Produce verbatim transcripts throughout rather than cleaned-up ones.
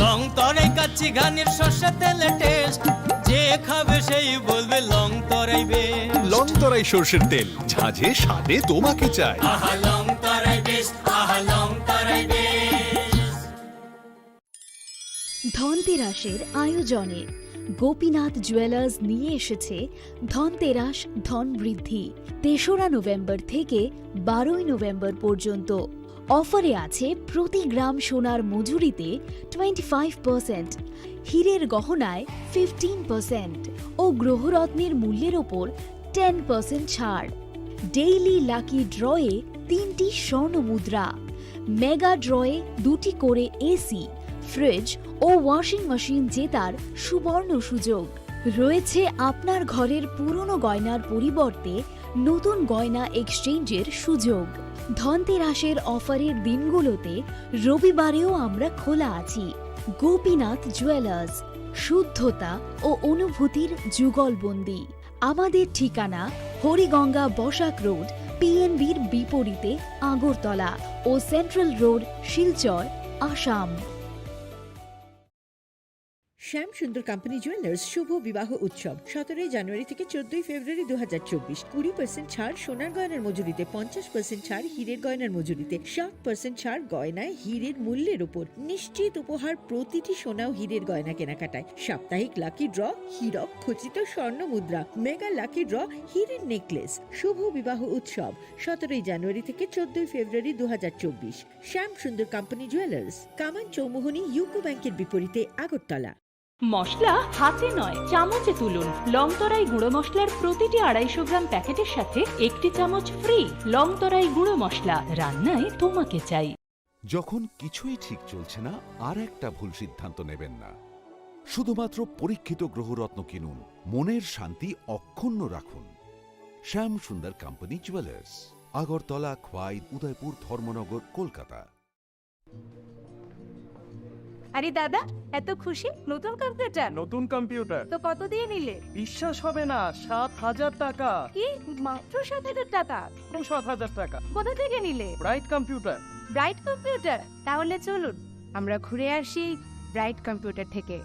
লং তরাই কাচ্চি ঘানির সর্ষে তেলে টেস্ট, যে খাবে সেই বলবে লং তরাই বেশ। লং তরাই সর্ষের তেল, ঝাঁঝে স্বাদে তোমাকে চাই। আহা লং তরাই বেশ, আহা লং তরাই বেশ। ধনতেরাসের আয়োজনে গোপীনাথ জুয়েলার্স নিয়ে এসেছে ধনতেরাস ধন বৃদ্ধি। তেসরা নভেম্বর থেকে বারোই নভেম্বর পর্যন্ত অফারে আছে প্রতি গ্রাম সোনার মজুরিতে টোয়েন্টি ফাইভ পার্সেন্ট, হীরের গহনায় ফিফটিন পার্সেন্ট ও গ্রহরত্নের মূল্যের ওপর টেন পার্সেন্ট ছাড়। ডেইলি লাকি ড্রয়ে তিনটি স্বর্ণ মুদ্রা, মেগা ড্রয়ে দুটি করে এসি, ফ্রিজ ও ওয়াশিং মেশিন জেতার সুবর্ণ সুযোগ। রয়েছে আপনার ঘরের পুরনো গয়নার পরিবর্তে নতুন গয়না এক্সচেঞ্জের সুযোগ। ধনতেরাসের অফারের দিনগুলোতে রবিবারেও আমরা খোলা আছি। গোপীনাথ জুয়েলার্স, শুদ্ধতা ও অনুভূতির যুগলবন্দি। আমাদের ঠিকানা হরিগঙ্গা বসাক রোড, পিএনবির বিপরীতে আগরতলা ও সেন্ট্রাল রোড, শিলচর, আসাম। শ্যাম সুন্দর কোম্পানি জুয়েলার্স শুভ বিবাহ উৎসব সতেরোই জানুয়ারি থেকে চোদ্দই ফেব্রুয়ারি দু হাজার চব্বিশ। কুড়ি পার্সেন্ট ছাড় সোনার গয়নার মজুরিতে, পঞ্চাশ পার্সেন্ট ছাড় হীরের গয়নার মজুরিতে, সাত পার্সেন্ট ছাড় গয়নায় হীরের মূল্যের উপর। নিশ্চিত উপহার প্রতিটি সোনা ও হীরের গয়না কেনাকাটায়। সাপ্তাহিক লাকি ড্র, হীরক খচিত স্বর্ণ মুদ্রা, মেগা লাকি ড্র, হীরের নেকলেস। শুভ বিবাহ উৎসব সতেরোই জানুয়ারি থেকে চোদ্দই ফেব্রুয়ারি দু হাজার চব্বিশ। শ্যাম সুন্দর কোম্পানি জুয়েলার্স, কামান চৌমুহনী ইউকো ব্যাংকের বিপরীতে আগরতলা। মশলা হাতে নয়, চামচে তুলুন। লংতরাই গুঁড়ো মশলার প্রতিটি আড়াইশো গ্রাম প্যাকেটের সাথে একটি চামচ ফ্রি। লংতরাই গুঁড়ো মশলা, রান্নায় তোমাকে চাই। যখন কিছুই ঠিক চলছে না, আর একটা ভুল সিদ্ধান্ত নেবেন না। শুধুমাত্র পরীক্ষিত গ্রহরত্ন কিনুন, মনের শান্তি অক্ষুণ্ণ রাখুন। শ্যাম সুন্দর কোম্পানি জুয়েলার্স, আগরতলা, খোয়াই, উদয়পুর, ধর্মনগর, কলকাতা। আরে দাদা, এত খুশি? নতুন কম্পিউটার? নতুন কম্পিউটার। তো কত দিয়ে নিলে? বিশ্বাস হবে না, সাত হাজার টাকা। কি? মাত্র সাত হাজার টাকা? মাত্র সাত হাজার টাকা। কোথা থেকে নিলে? Bright computer. Bright computer? তাহলে চলুন, আমরা ঘুরে আসি ব্রাইট কম্পিউটার থেকে।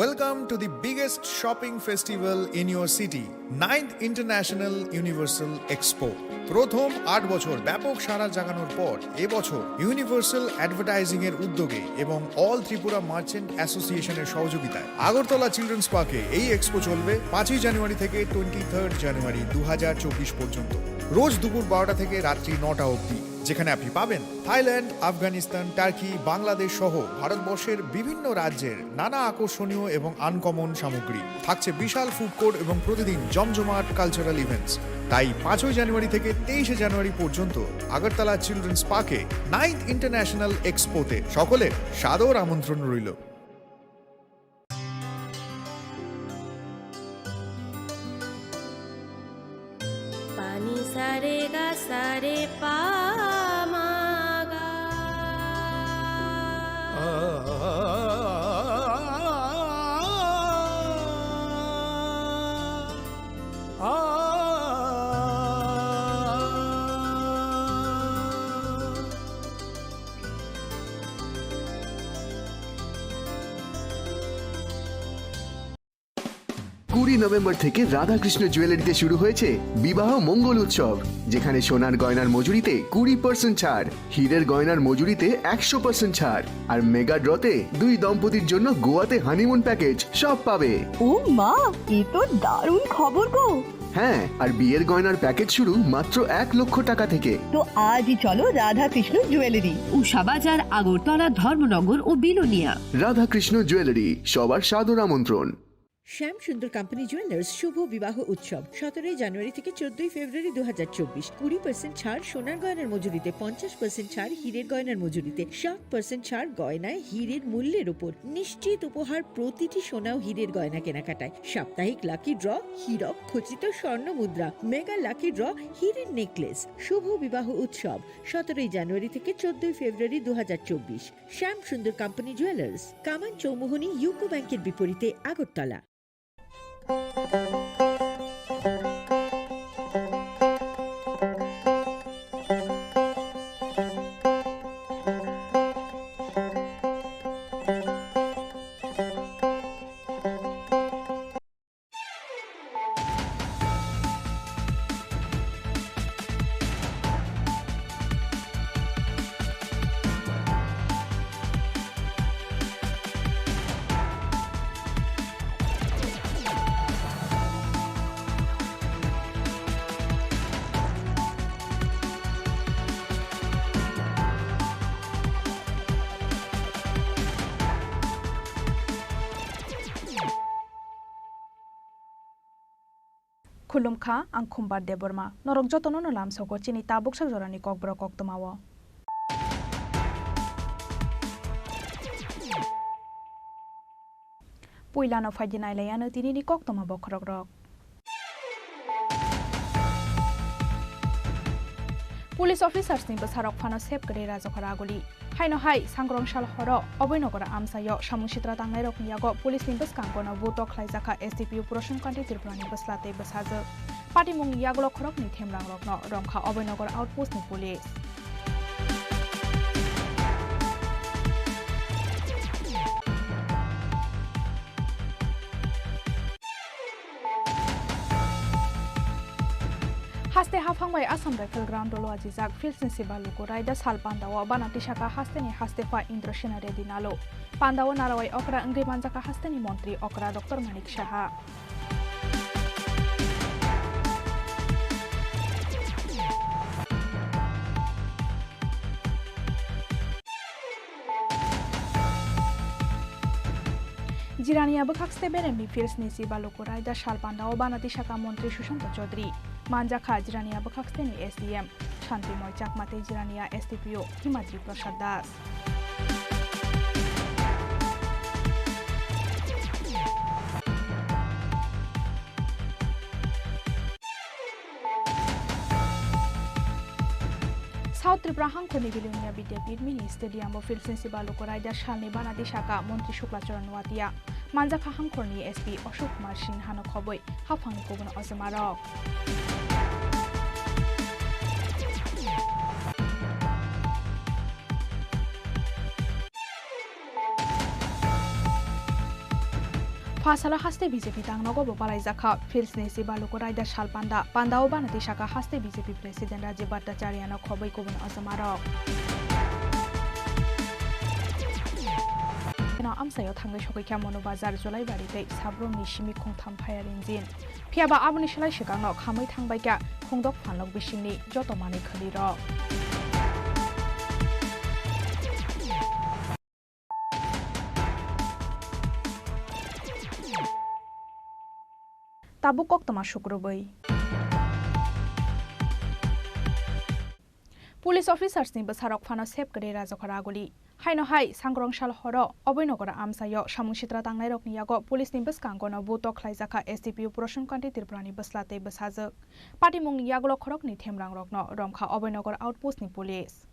Welcome to the biggest shopping festival in your city, ninth International Universal Expo. প্রথম আট বছর ব্যাপক সাড়া জাগানোর পর এবছর ইউনিভার্সাল অ্যাডভার্টাইজিং এর উদ্যোগে এবং অল ত্রিপুরা মার্চেন্ট অ্যাসোসিয়েশনের সহযোগিতায় আগরতলা চিলড্রেন্স পার্কে এই এক্সপো চলবে পাঁচই জানুয়ারি থেকে টোয়েন্টি থার্ড জানুয়ারি দু হাজার চব্বিশ পর্যন্ত, রোজ দুপুর বারোটা থেকে রাত্রি নটা অবধি, যেখানে আপনি পাবেন থাইল্যান্ড, আফগানিস্তান, টার্কি, বাংলাদেশ সহ ভারতবর্ষের বিভিন্ন রাজ্যের নানা আকর্ষণীয় এবং আনকমন সামগ্রী। থাকছে বিশাল ফুড কোর্ট এবং প্রতিদিন জমজমাট কালচারাল ইভেন্টস। তাই পাঁচই জানুয়ারি থেকে তেইশে জানুয়ারি পর্যন্ত আগরতলা চিলড্রেন্স পার্কে নাইন্থ ইন্টারন্যাশনাল এক্সপোতে সকলের সাদর আমন্ত্রণ রইল। Pani sa re ga sa re pa ma ga. কুড়ি নভেম্বর থেকে রাধাকৃষ্ণ জুয়েলারিতে শুরু হয়েছে বিবাহ মঙ্গল উৎসব, যেখানে সোনার গয়নার মজুরিতে কুড়ি পার্সেন্ট ছাড়, হীরের গয়নার মজুরিতে একশো পার্সেন্ট ছাড়, আর মেগা ড্রতে দুই দম্পতির জন্য গোয়াতে হানিমুন প্যাকেজ, সব পাবে। ও মা, এ তো দারুণ খবর গো। হ্যাঁ, আর বিয়ের গয়নার প্যাকেজ শুরু মাত্র এক লক্ষ টাকা থেকে। তো আজই চলো রাধাকৃষ্ণ জুয়েলারি, উষা বাজার, আগরতলা, ধর্মনগর ও বিলোনিয়া। রাধাকৃষ্ণ জুয়েলারি, সবার সাদর আমন্ত্রণ। শ্যাম সুন্দর কোম্পানি জুয়েলার্স শুভ বিবাহ উৎসব সতেরোই জানুয়ারি থেকে চোদ্দই ফেব্রুয়ারি দু হাজার চব্বিশ। কুড়ি পার্সেন্ট ছাড় সোনার গয়নার মজুরিতে, পঞ্চাশ পার্সেন্ট ছাড় হীরের গয়নার মজুরিতে, সাত পার্সেন্ট ছাড় গয়নায় হীরের মূল্যের উপর। নিশ্চিত উপহার প্রতিটি সোনা ও হীরের গয়না কেনাকাটায়। সাপ্তাহিক লাকি ড্র, হীরক খচিত স্বর্ণ মুদ্রা, মেগা লাকি ড্র, হীরের নেকলেস। শুভ বিবাহ উৎসব সতেরোই জানুয়ারি থেকে চোদ্দই ফেব্রুয়ারি দু হাজার চব্বিশ। শ্যাম সুন্দর কোম্পানি জুয়েলার্স, কামান চৌমুহনী ইউকো ব্যাংকের বিপরীতে Agartala. Khulumkha, ang Khumbar Debbarma. Norok jotono no lamsogo chini tabuksa jorani kokborok koktwmao. Puilano phaidi nailaiano tinini koktwma bokhorokrok. Police officers ni bwsarok phano sep kwrwi Rajakhor Aguli. Haino hai, Sangrong sal horo Abhainagar amchaio samung sitra tangnairokni yago police ni bwskango no buto khlaijakha S D P O Prasun Kanti Tripura ni bwsla tei bwsajwk. Patimungni yagulo khoroknwi themrangrokno romkha Abhainagar outpost ni police. Haste haphang bai Assam Rifle Ground o lwajijak Philsni Siba Luku Raida sal pandao bana tisaka hasteni hastepha Indrasena Reddy Nalu. Pandao narawai okra wngwi manjaka hasteni montri okra Doctor Manik Saha. Jirania bwkhakste beremni Philsni Siba Luku Raida sal pandao bana tisaka montri Sushanta Chaudhary. Manjakha Jirania bwkhaksteni S D M Shantimoi Chakma tei Jirania S D P O Himadri Prasad Das. South Tripura hangkhorni Bilonia Vidyapith mini stadium o Philsni Siba Luku Raida salni bana tisaka montri Shukla Charan Noatia. Manjakha hangkhorni S P Ashok Kumar Sinha no khobwi haphangni kubun ojomarok. Phasalo haste B J P tangnogo bo balaijakha. Philsni Siba Luku Raida sal panda. Pandao bana tisaka haste B J P President Rajib Bhattacharya no khobwi kubun ojomarok. No amsaio thangwi sokwi kha Monu Bazar, Jolaibari tei Sabrumni simi khungtham fire engine. Phiyaba aboni slai swkangno khamwi thangbai kha khungdok phanlok bisingni joto manwi khwlwirok. Tabuk koktwma sukrubwi. Police officers ni bwsarok phano sep kwrwi Rajakhor Aguli. Haino hai, Sangrong sal horo Abhainagar amchaio samung sitra tangnairokni yago police ni bwskango no buto khlaijakha S D P O Prasun Kanti Tripura ni bwsla tei bwsajwk. Patimungni yagulo khoroknwi themrangrokno romkha Abhainagar outpost ni police.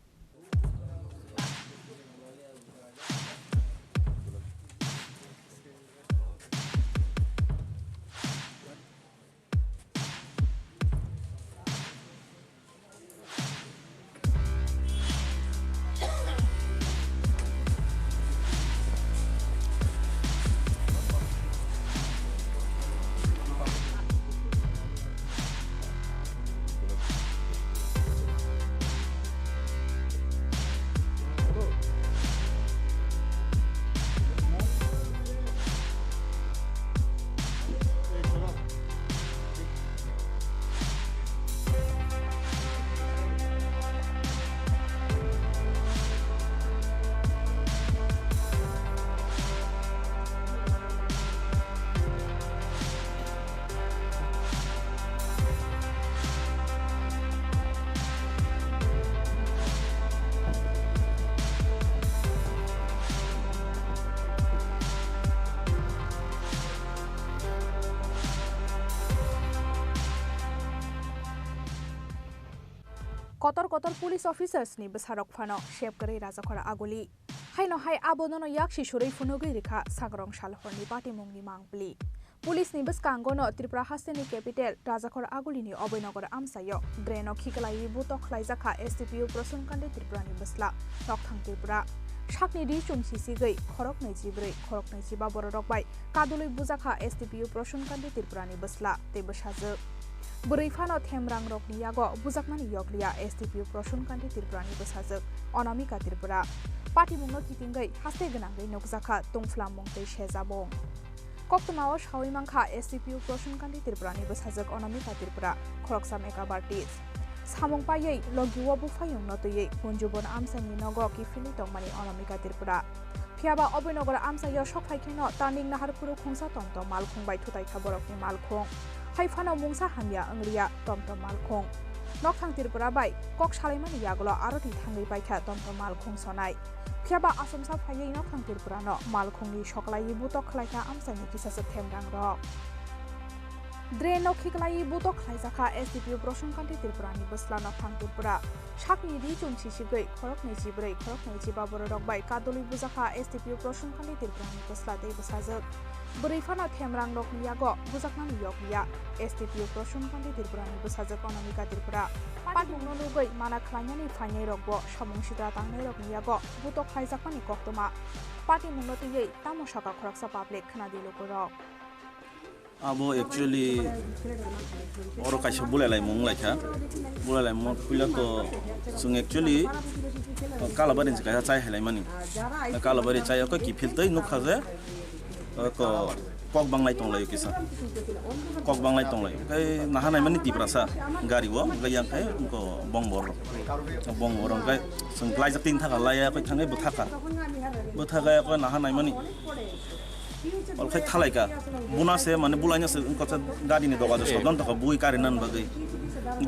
Kotor kotor police officers ni bwsarok phano sep kwrwi Rajakhor Aguli. Haino hai abono no yaksi surwi phunugwi rikha Sangrong sal horni patimungni mangpli. Police ni bwskango no Tripura hasteni capital Rajakhor Aguli ni Abhainagar amchaio drain o khiklaiwi buto khlaijakha S D P O Prasun Kanti Tripura ni bwsla Nokthang Tripura. Sakni ri chum sisigwi khoroknwi chibrwi, khoroknwi chiba bororok bai kadulwi bujakha S D P O Prasun Kanti Tripura ni bwsla tei bwsajwk. Bwrwi phano themrangrokni yago bujakmani yokliya S D P O Prasun Kanti Tripura ni bwsajwk Anamika Tripura. Patimungno kitingwi haste gwnangwi nukjakha tungphlamung tei sejabung. Koktwmao sawi mankha S D P O Prasun Kanti Tripura ni bwsajwk Anamika Tripura, khoroksa makeup artist. Samung paiwi logi o buphayungno twiwi Punjubon amchaini nogo kiphilwi tongmani Anamika Tripura. Phiyaba Abhainagar amchaio sok phai kheno Taning Naharphuru khungsa tongtong malkhung bai thutaikha borokni malkhung. Hai phano mungsa hamya wngliya tomtom malkhung. Nokthang Tripura bai kok salaimani yagulo aroni thangwi paikha tomtom malkhung sonai. Phiyaba achomsa phaiwi Nokthang Tripurano malkhungni soklaiwi butok khlaikha amchaini kisasa themrangrok. Drain no khiklaiwi butok khlaijakha S D P O Prasun Kanti Tripurani bwsla Nokthang Tripura. Sakni ri chum sisigwi khoroknwi chibrwi khoroknwi chiba bororok bai kadulwi bujakha S D P O Prasun Kanti Tripurani bwsla tei bwsajwk. Bwrwi phano themrang rokni yago bujaknani yok ya. S D P O Prasun Kanti Tripurani bwsajwk Anamika Tripura. Patimungno nugwi mana khlainani phainai rokbo samung sitra tangnai rokni yago butok khlaijakmani koktwma. Patimungno twiwi tamo sakha khoroksa public khwnadi lukurok. Abo actually oro kaisa bulai laimung wnglaikha. Bulai laimung puila to chwng actually Kalabari ni kaisa chai hailaimani. Kalabari chai oko kiphil tei nukha je oko kok banglai tonglaio kisa. Kok banglai tonglaio. Kai naha naimani Tiprasa gari o, kai yang kai ko bong bor. Bong bor kai chwng laijak tin thaka laiya kai thangai bwthaka. Bwthaka ko naha naimani. Ol khai thalaika. Buna se mane bulaina se wngkha se gari ni doga je sodon taka bui kari nan bagwi.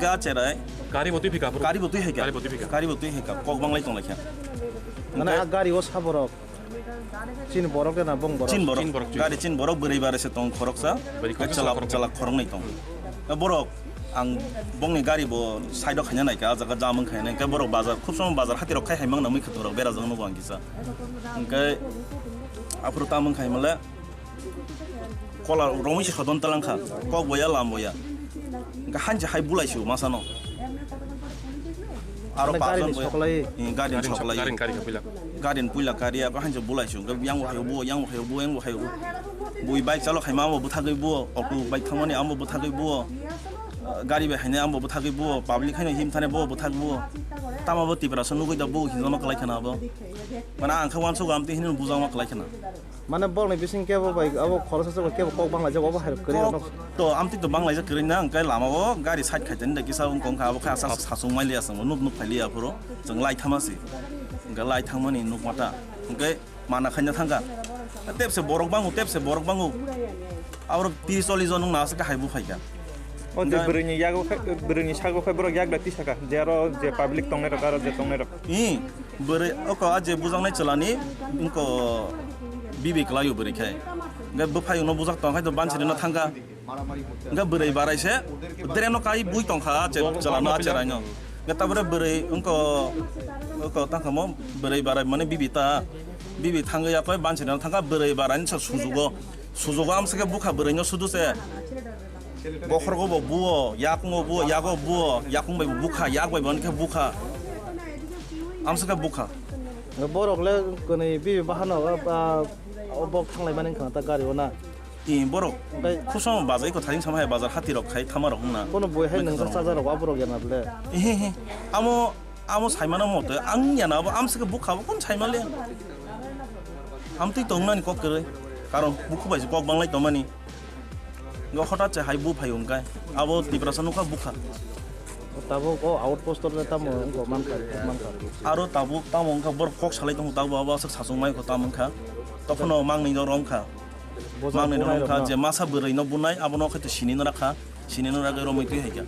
Ga cherai. Gari bo twi phika, bro. Gari bo twi haika. Gari bo twi phika. Gari bo twi haika. Kok banglai tonglaikha. Mane a gari o saborok. Chin borok de na bong borok? Chin borok. Chin borok, chin Gari borok. Chin borok bwrwi bare se tong khoroksa. Bwrwi khoroksa Chala, khoroksa. Chala khoroknwi tong. Borok ang bongni gari bo side o khaina naika, a jaga jam wngkha naika borok bazar khub somo bazar hati rok khai hai mangna mui khatung rok bera jang nugo ang kisa. Hingke aphuru tamo wngkha himale kola romwi se sodon talangkha, kok boya lam boya. Hingke hanse hai bulai sio masano. Aro Mane gari pajon ni boya. Soklai? Eh, gari ni Gari ni soklai. Gari ni, gari ni kapila. Gari ni puila kari ako hanse bulai sio. Hingke yang bo hayo buo, yang bo hayo buo, yang bo hayo buo. Bui bike chalo khaima amo bwthagwi buo, auto bike thangmani amo bwthagwi buo. Ah, gari bai hainai amo bwthagwi buo, public haino him thani buo bwthagwi buo. Tamo bo Tiprasa nugwi da buo hinjama kwlai khana abo. Mane ang khe uansukgo amtwi hinwi bujakma kwlai khana. Mane borokni bising kebo bai abo khoroksa se kebo kok banglaijak obo hai kwrwi Kok rokno. To amtwi to banglaijak kwrwi na hwnkhe lama o gari side khaitani da kisa wngkha wngkha abo khe asa sasung maili aswng nuk nuk phaili aphuru chwng lai thama si. Hwnkhe lai thangmani nuk mata. Hwnkhe Mana khaina thangkha. Tepse borok bango, tepse borok bango. Aborok tris chollish jon wngna aswk hai buphaikha. O je Hingkhe bwrwini yago khe, bwrwini sago khe borok yak bai tisakha. Je aro je public tongnai rok, aro je tongnai rok. I, bwrwi, oko a je bujaknai chwlani, wngko bibi kwlaio bwrwi khe. Hingkhe bwphai uno bujak tong khai to banchirino thangkha. Hingke bwrwi barai se, dere no kai bui tongkha, che-, Bo-, chala no bo- achera no. Hingke tabore bwrwi wngko, wngko tangkha mo bwrwi barai mane bibi ta, bibi thangwi yakoi banchirano thangkha bwrwi barai ni sa sujugo, sujugo amsike bukha bwrwi no sudu se. Bokhorgo bo buo, yakung bo buo, yago buo, yakung bai bo bukha, yak bai bo hingke bukha. Amsike bukha. Borok le kwnwi bibi bahano, ah, o bok thanglai mani wngkha ta gari o na. Tini borok Okai. Khusong bazai ko tharing sama hai bazar hati rok khai thama rok wngna. Kono boi hai Bai nang khasong. Chajar rok aborok ya na ble. Ehe he. Amo, amo saimano mote ang ya na abo amsike bukha bo kon saimale. Amtwi tongnani kok kwrwi. Karon bukhu bai se kok banglai tongmani. Ngo hotat se hai bu phai wngkai. Abo Tiprasa nukha bukha. Tabuk o outpost le tamo wngkha mankha, mankha. Aro tabuk tamo wngkha borok kok salai tongo tabuk abo aswk sachung mai kho tamo wngkha. Tokhono mangni no romkha. Bojak Mangni no bunai romkha rokno. Je masa bwrwi no bunai abono khaito sini no rakha. Sini no ragwi romwi twi haikha.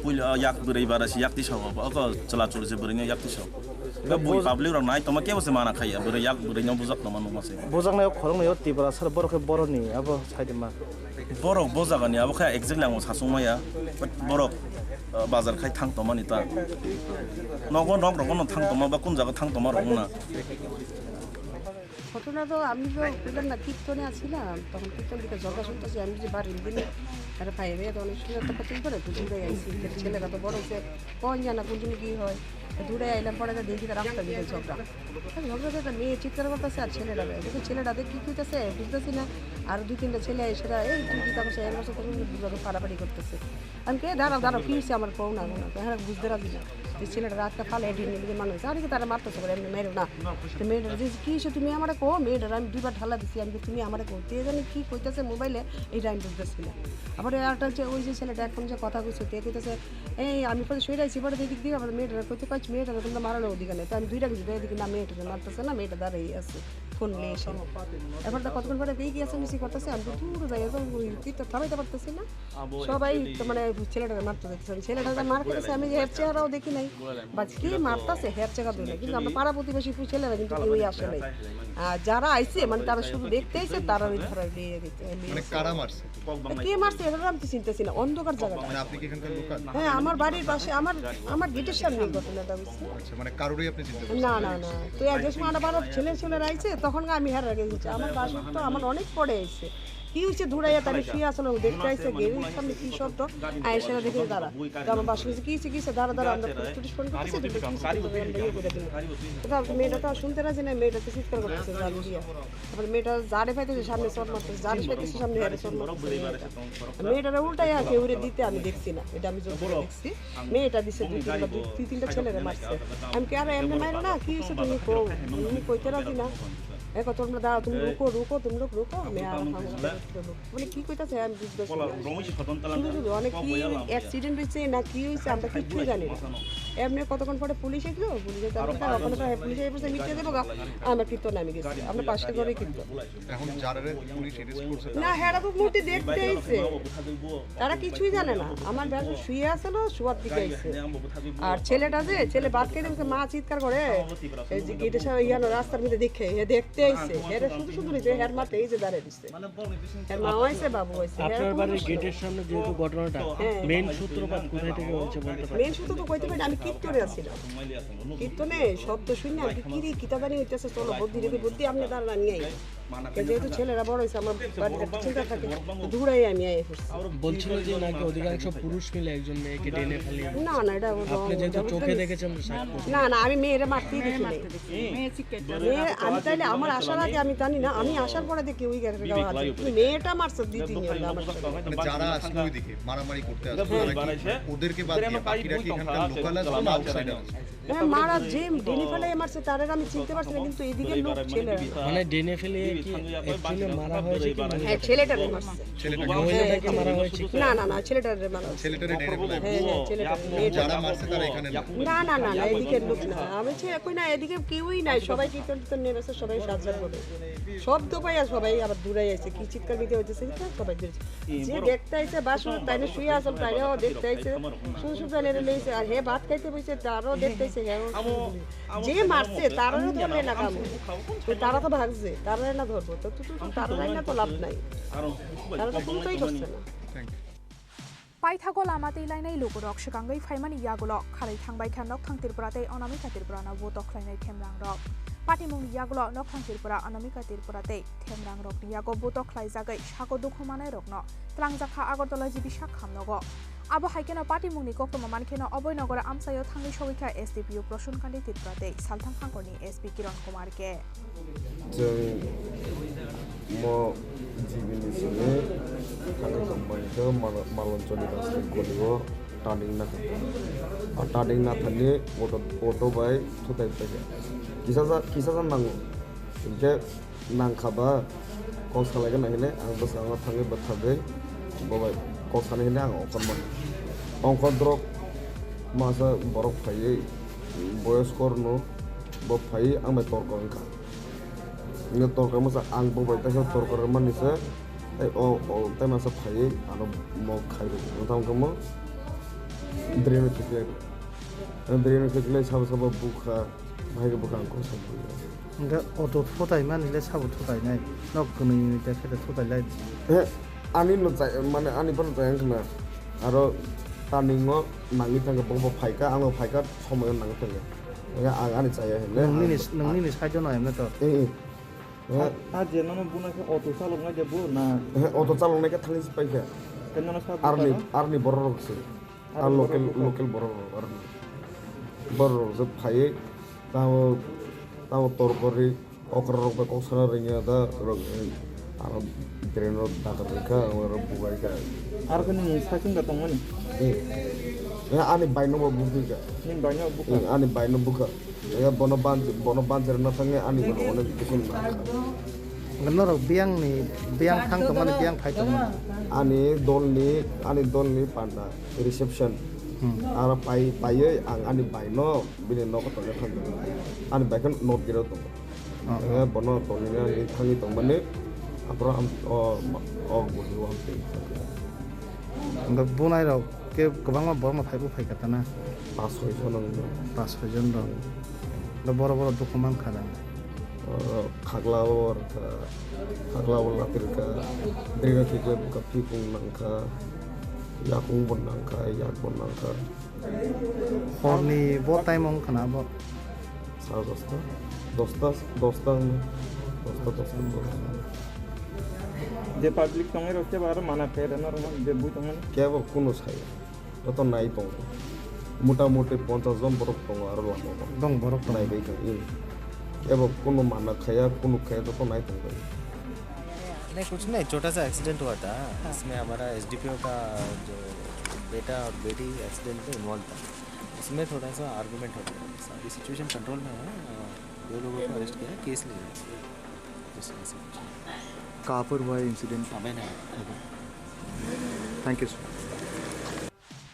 Puila yak bwrwi bara si yak tisa abo. Oko chwla chwlwi se bwrwi no yak tisa. Ga bui Boj- public rok nai toma kebo se mana khaiya. Bwrwi yak bwrwi no bujak toma nukma se. Bojak nai o khorok nai o Tiprasa borok khe boroni abo saidima. Borok bo jagani abo khe exactly ang sachung maya, but borok, uh, bazar khai thang tongmani ta. Nogo nok rogo no thang tongma ba kun jaga thang tongma rok wngna. ঘটনা তো আমি তো বুঝলাম না, কীর্তনে আছিলাম, তখন কীর্তন দিকে ঝগড়া শুনতেছি, আমি যে বাড়ির দিনে আরে ভাই রে, তো অনেক সুন্দর তো কতদিন করে তো দূরে আইছি, ছেলেরা তো বড় হচ্ছে, কোন জানা কোন দিনে কি হয়, তো দূরে আইলাম, পরে তো দেখি তো রাস্তা দিকে ঝগড়া। ঝগড়া তো একটা মেয়ে চিৎকার করতেছে আর ছেলেরা, কিন্তু ছেলেরা দেখ কি কইতেছে বুঝতেছি না। আর দুই তিনটা ছেলে এসে, "এই তুই কি করছিস?" এর কাছে কত সুন্দর দুজনে ফাড়াফাড়ি করতেছে। আমি কে, "দাঁড়াও, দাঁড়াও, কি হয়েছে আমার কও না, কও না।" তো হ্যাঁ বুঝতে রাজি না। যে ছেলেটা রাস্তা ফালে হেঁটে নিয়ে মানুষ, "আরে কি তারা মারতেছে করে, এমনি মেরো না।" তো মেয়েটা যে, "কি হয়েছে তুমি আমারে কও?" মেয়েটার আমি দুইবার ঢালা দিছি, আমি কি, "তুমি আমারে কও?" তে জানি কি কইতেছে মোবাইলে, এটা আমি বুঝতেছি না। আবার একটা হচ্ছে ওই যে ছেলেটা এখন যে কথা কইছে, তে কইতেছে, এই আমি পরে শুয়ে রয়েছি, পরে এদিক দিয়ে আবার মেয়েটারে কইতে পারছি, মেয়েটারে কিন্তু মারানোর অধিকার নেই। তো আমি দুইটা কিছু এদিকে না, মেয়েটারে মারতেছে না, মেয়েটা দাঁড়াই আছে। কোন লেসে। এবার তো কতক্ষণ পরে বেরিয়ে গিয়েছে, মিছিল করতেছে, আমি তো দূরে যাই, এখন ওই কি তো থামাইতে পারতেছি না। সবাই তো মানে ছেলেটাকে মারতে যাচ্ছে, ছেলেটা যা মার খেতেছে, আমি হের চেহারাও দেখি নাই, বা কে মারতেছে হের চেহারা ধরে নাই, কিন্তু আমরা পাড়া প্রতিবেশী ছেলেরা কিন্তু কেউই আসে নাই। আর যারা আইছে মানে তারা শুধু দেখতে আইছে, তারা ওই ধরে নিয়ে গেছে। মানে কারা মারছে? কে মারছে এটা আমি তো চিনতেছি না, অন্ধকার জায়গাটা। মানে আপনি কি এখানকার লোকাল? হ্যাঁ, আমার বাড়ির পাশে, আমার আমার গেটের সামনে ঘটনাটা হয়েছে। আচ্ছা, মানে কারোরই আপনি চিনতে পারছেন না? না, না, না। তো এক সময় আবার ছেলে ছেলে আইছে, তখন আমি হেরে গেছি। আমার বাসুর তো আমার অনেক পরে আইছে। কি হয়েছে? ধুরাইয়া তাহলে শুয়ে আসলে দেখতে আইছে, গেটের সামনে কি শব্দ? আয় সেটা দেখে দাঁড়া। তো আমার বাসু বলছে, "কি হয়েছে, কি হয়েছে? দাঁড়া, দাঁড়া, আমরা পুলিশ টুলিশ ফোন করতেছি, তুমি কি হয়েছে? তুমি ইয়ে করে দিও।" এটা মেয়েটা তো আর শুনতে রাজি না, মেয়েটা তো চিৎকার করতেছে, জান দিয়া। তারপরে মেয়েটা জারে পাইতেছে সামনে চড় মারতেছে, জারে পাইতেছে সামনে হেরে চড় মারতেছে মেয়েটা। মেয়েটারে উল্টাইয়া কেউরে দিতে আমি দেখছি না, এটা আমি চোখে দেখছি। মেয়েটা দিছে দুই তিনটা, দুই, দুই তিনটা ছেলেরে মারছে। আমি কি, "আরে এমনি মারো না, কি হয়েছে তুমি কও?" উনি কইতে রাজি না। "এ কত তোমরা দাঁড়াও, তুমি রুকো, রুকো, তুমি লোক রুকো, আমি আর হামলা করতে লোক।" মানে কি কইতাছে আমি বুঝতেছি না। শুধু শুধু অনেক কি অ্যাক্সিডেন্ট হয়েছে না কি হয়েছে আমরা কিচ্ছুই জানি না। এমনি কতক্ষণ পরে পুলিশ এসলো, পুলিশে তো আমি তার ওখানে তো পুলিশে এসে মিটে দেবো গা, আমরা কীর্তন নামে গেছি, আমরা পাঁচটা ধরে কীর্তন। এখন যারা পুলিশ অ্যারেস্ট করছে না, হেরা তো মূর্তি দেখতে আইছে, তারা কিছুই জানে না। আমার বেটা শুয়ে আছে না, শুয়ার দিকে আইছে। আর ছেলেটা যে, ছেলে ভাত খেতে বসে মা চিৎকার করে, এই যে গেটের সামনে ইয়ানো রাস্তার মধ্যে দেখে, এ দেখতে আইছে। হেরে শুধু শুধু নিতে, হের মাঠে এই যে দাঁড়ায় দিছে। হের মা আইছে, বাবু আইছে, হেরা আপনার কোনো বাড়ির সমস্যা নেই। গেটের সামনে যেহেতু ঘটনাটা, হ্যাঁ। মেইন সূত্রপাত কোথায় থেকে হয়েছে বলতে পারেন? মেইন সূত্র তো কইতে পারি না, আমি কীর্তনে আছি না। কীর্তনে শব্দ শুনি না, আমি কিরে কিতা জানি হইতেছে, চলো বুদ্ধি রেখে বুদ্ধি আপনি দাঁড়ান নিয়ে আই। কে যেহেতু ছেলেরা বড় হয়েছে, আমার বাড়ির একটা চিন্তা থাকে, তো দৌড়াই আমি আই পড়ছি। বলছিল যে নাকি অধিকাংশ পুরুষ মিলে একজন মেয়েকে ডেনে ফেলে। না, না, এটা আপনি যেহেতু চোখে দেখেছেন, তো সাক্ষ্য। না, না, আমি মেয়েরা মারতেই দেখি নাই। মেয়ে, আমি তাইলে আমার আসার আগে আমি জানি না, আমি আসার পরে দেখি ওই গেছে গাওয়া আছে। কিন্তু মেয়েটা মারছে দুই তিন জন আমার সাথে। মানে যারা আসলো ওইদিকে মারামারি করতে আসলো, তারা কি, ওদেরকে বাদ দিয়ে বাকিরা কি এখানকার লোকাল আসলো না আউটসাইডার আসলো? হ্যাঁ, মারা যে ডেনে ফেলে মারছে, তারে আমি চিনতে পারছি না, কিন্তু এদিকে লোক ছেলে। মানে ডেনে ফেলে কি অ্যাকচুয়ালি মারা হয়েছে কি মহিলা? হ্যাঁ, ছেলেটারে মারছে। ছেলেটাকে? মহিলাটাকে মারা হয়েছে কি? না, না, না, ছেলেটারে মারা হয়েছে। ছেলেটারে ডেনে ফেলে? হ্যাঁ, হ্যাঁ, ছেলেটারে। যারা মারছে তারা এখানে না? না, না, না, না, এদিকে লোক না। আমি ছে-, কই না, এদিকে কেউই নাই, সবাই কীর্তন টীর্তন নিয়ে গেছে, সবাই সাজা করে। শব্দ পাই আর সবাই আবার দূরে আছে, কি চিৎকার মিতে হইতেছে, চিৎকার সবাই দূরে। যে দেখতে আইছে, বাসু তাইনে শুয়ে আসল, তাইনেও দেখতে আইছে, শুধু শুধু তাইনে লইছে, আর হে ভাত খাইতে বইছে, তারও দেখতে আইছে, হে যে মারছে, তারও ধরে না কামড়। তো তারা তো ভাগছে, তারা না ধরবো, তো তুই তো তারা না তো লাভ নাই, তারা তো কোনোটাই করছে না। Thank you. Paithago lama twi lainai lukurok swkangwi phaimani yagulo kharwi thangbaikha Nokthang Tripura tei Anamika Tripurano voto khlainai themrangrok. Patimungni yagulo Nokthang Tripura, Anamika Tripura tei themrangrokni yago voto khlaijagwi sago dukhu manairokno twlangjakha Agartala G B sak hamnogo. Abo hai kheno patimungni koktwma mankheno Abhoynagar amchaio thangwi sogwikha S D P O Prasun Kanti Tripura tei Salthang Hangkorni S P Kiran Kumar K. Chwng mo G B ni simi thangwi tongmani khe Mal-, Maloncholi Rajni golio turning nakha. A turning nathani auto, auto bai thutai paikha. Kisa ja, kisa ja nango. Hinkhe nangkha ba kok salaikhe nai hwnwi ang bwskango thangwi bwthagwi bo bai kok sanai hwnwi ang ongkhorma. Ongkhor drop masa borok phaiwi boyos korno bo phaiwi ang bai torkor wngkha. Nini torkor masa ang bo bai kaisa torkor mani se, tei o, o, tei masa phaiwi ano mok khai rw. Wngkha wngkha mo drain o khiklai rw. Drain o khiklai sabo sabo bukha, bahai khe bukha ang kok sai. Hingke auto thutai mani le sabo thutai nai. Nok kwnwi ni te khe thutai lai. He, ani no jai, mane ani phano jai wngkha na. Aro turning o nangwi thangkhe bo bo phaikha, ang bo phaikha, somoi o nangwi thangkhe. Hingke ang ani chaya hinle. Nwng nini, ang nwng nini side o no emne to. Eh, eh. Ta, ta je nono buna khe auto chalok nai de bo na? Eh, auto chalok nai khe thangwi se paikha. Tei nono sa army, bwskango? Army borok rok se. Army. Ar local, borok rok? Local borok rok, army. Borok rok se phaiwi tamo, tamo tor kori, okra rok bai kok sana ringya da rok, eh, aro drain rok dakar rikha, aro bugai kha. Aro khe nini cycle da tongmani? Eh. Eh, ani bike no bo bukdi kha. Nini bike no bukha? Eh, ani bike no bukha. Ega bono ban, bono ban jerna thangwi ani bono onek kisim na. Norok biyang ni, biyang thang tongmani, biyang phai tongmani. Ani dol ni, ani dol ni panda reception. Hmm. Aro pai, paiwi ang ani bai no bini nogo tongna thangwi. Ani bai khe not gate o tongo. Oh. Ega bono tongmani thani tongmani, aphuru am-, o, o bui o hamtwi. Hwnkhe bunai rok khe kwbangma borokno phaibo phaikha tana? Pas soi jon wngkha. Pas soi jon rok. Hwnkhe borok borok dukhu mankha da? O, khakla o rwkha, khakla o latirwkha, drina khiklai bwkha, phikung nangkha, yakung bo nangkha, yak bo nangkha. Horni bo time wng khna bo? Sare dosta, dosta, dosta wng, dosta, dosta, dosta. Je public tongnai rok kebo aro mana khe rwna rwma je bui tongmani? Kebo kuno saya, joto nai tongo. Mota moti ponchas jon borok tongo aro lama o. Dong borok tongo. Nai bai kha, hmm. Kebo kuno mana khaya, kuno khaya, joto nai tongo. नहीं, कुछ नहीं, छोटा सा एक्सीडेंट हुआ था। हाँ। इसमें हमारा एसडीपीओ का जो बेटा और बेटी एक्सीडेंट में इन्वॉल्व था, उसमें थोड़ा सा आर्गुमेंट हो गया। अभी सिचुएशन कंट्रोल में है। अ, दो लोगों को अरेस्ट किया है, केस नहीं है। Just ऐसे कुछ। कहाँ पर हुआ है इंसिडेंट? अबे नहीं। Thank you sir.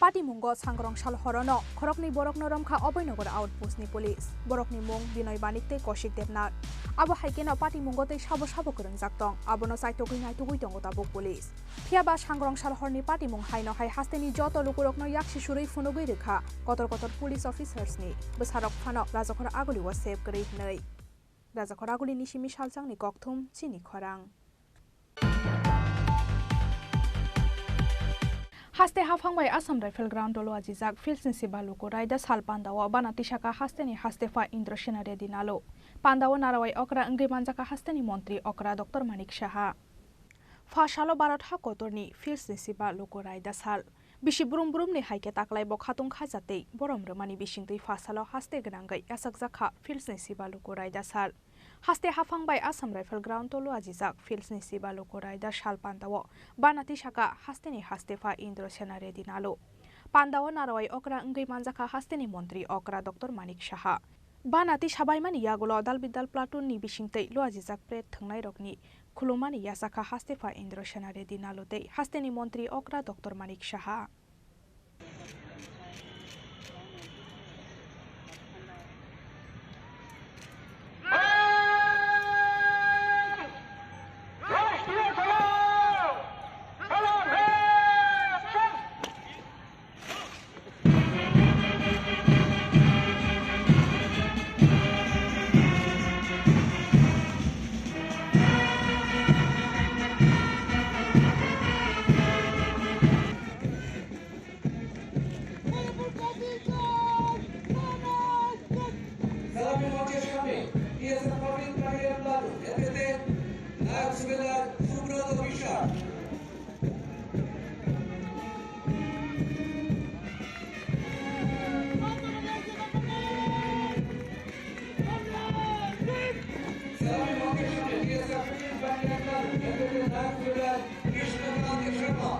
Patimungo sangrong sal horono khoroknwi borokno romkha Abhainagar outpost ni police. Borokni mung Binoy Banik tei Kaushik Debnath. Abo hai kheno patimungo tei sabo sabo kwrwngjak tong, abono chaitogwi naitugwi tongo tabuk police. Phiya ba sangrong sal horni patimung haino hai hasteni joto lukurokno yaksi surwi phunugwi rwkha kotor kotor police officers ni bwsarok phano Rajakhor agulio save kwrwi hwnwi. Rajakhor agulini simi salsangni kokthum chini khorang. Haste haphang bai Assam Rifle Ground o luajijak Fields ni Siba Luku Raida sal pandao bana tisaka hasteni hastepha Indrasena Reddy Nalu. Pandao narawai okra wngwi manjaka hasteni montri okra Doctor Manik Saha. Pha salo Bharat ha kotorni Fields ni Siba Luku Raida sal. Bisi brum brumni hai khe taklai bo khatung khaja tei borom rwmani bisingtwi pha salo haste gwnangwi yachakjak kha Fields ni Siba Luku Raida sal. Haste haphang bai Assam Rifle Ground o luajijak Fields ni Siba Luku Raida sal pandao bana tisaka hasteni hastepha Indrasena Reddy Nalu. Pandao narawai okra wngwi manjakha hasteni montri okra Doctor Manik Saha. Bana tisa baimani yagulo dal bidal platoon ni bisingtwi luajijak pret thwngnairokni khulumani yachakha hastepha Indrasena Reddy Nalu tei hasteni montri okra Doctor Manik Saha. Salami Matias kami, ia sepamin kami yang baru, N P T, Naik Subedar Subrata Bishar. Salami Matias kami, ia sepamin kami yang baru, N P T, Naik Subedar Krishna Kanti Sharma.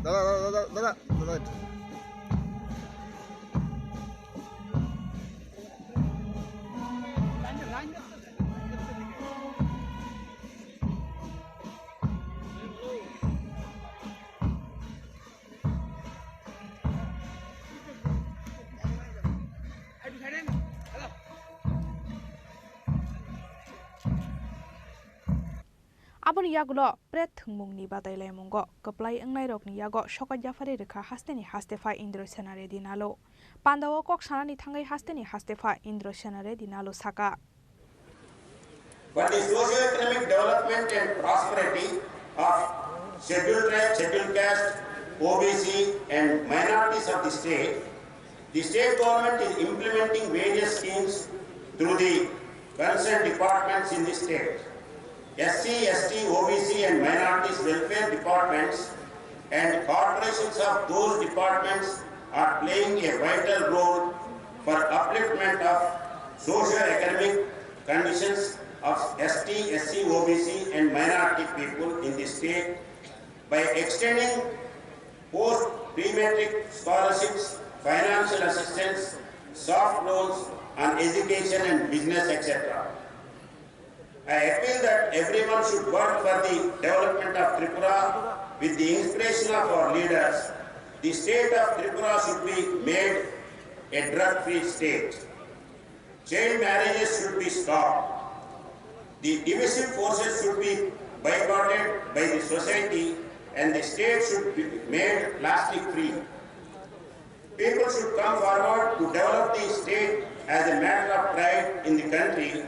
Dada, dada, dada, dada, dada. Aboni yagulo pret thwngmungni badailaimungo kwplai wngnairokni yago sokat yaphari rwkha hasteni hastepha Indra Sena Reddy Nalu. Pandao kok sanani thangwi hasteni hastepha Indra Sena Reddy Nalu saka. For the socio-economic development and prosperity of Scheduled Tribe, Scheduled Caste, O B C and minorities of the state, the state government is implementing various schemes through the concerned departments in the state. S C, S T, O B C and minorities welfare departments and corporations of those departments are playing a vital role for upliftment of socio-economic conditions of S T, S C, O B C and minority people in the state by extending post pre-matric scholarships, financial assistance, soft loans on education and business, et cetera. I appeal that everyone should work for the development of Tripura with the inspiration of our leaders. The state of Tripura should be made a drug-free state. Child marriages should be stopped. The divisive forces should be boycotted by the society and the state should be made plastic-free. People should come forward to develop the state as a matter of pride in the country.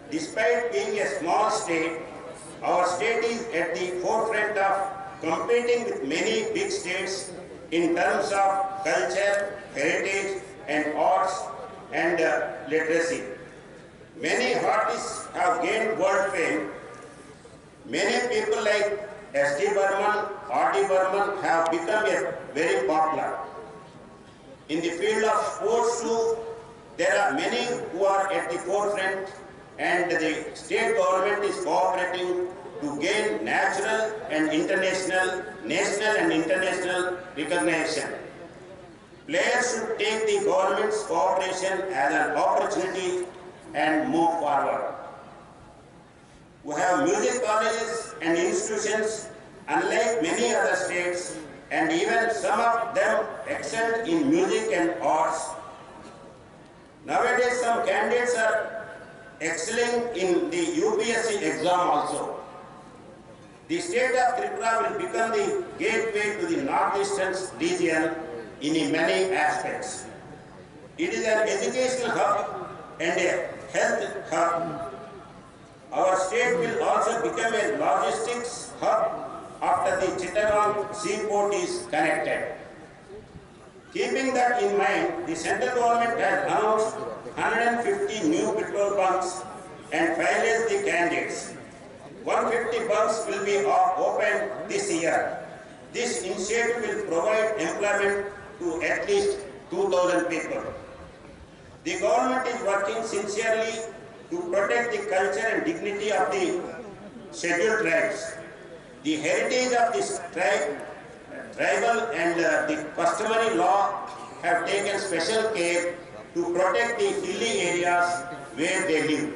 Despite being a small state, our state is at the forefront of competing with many big states in terms of culture, heritage, and arts and uh, literacy. Many artists have gained world fame. Many people like S D Burman, R D Burman have become a very popular. In the field of sports too, there are many who are at the forefront and the state government is cooperating to gain natural and international, national and international recognition. Players should take the government's cooperation as an opportunity and move forward. We have music colleges and institutions unlike many other states, and even some of them excel in music and arts. Nowadays, some candidates are excelling in the U P S C exam also. The state of Tripura will become the gateway to the northeastern region in many aspects. It is an educational hub and a health hub. Our state will also become a logistics hub after the Chittagong seaport is connected. Keeping that in mind, the central government has announced hundred and fifty new petrol bunks and pilots the candidates. One fifty bunks will be o- opened this year. This initiative will provide employment to at least two thousand people. The government is working sincerely to protect the culture and dignity of the scheduled tribes. The heritage of this tribe, tribal and uh, the customary law have taken special care to protect the hilly areas where they live.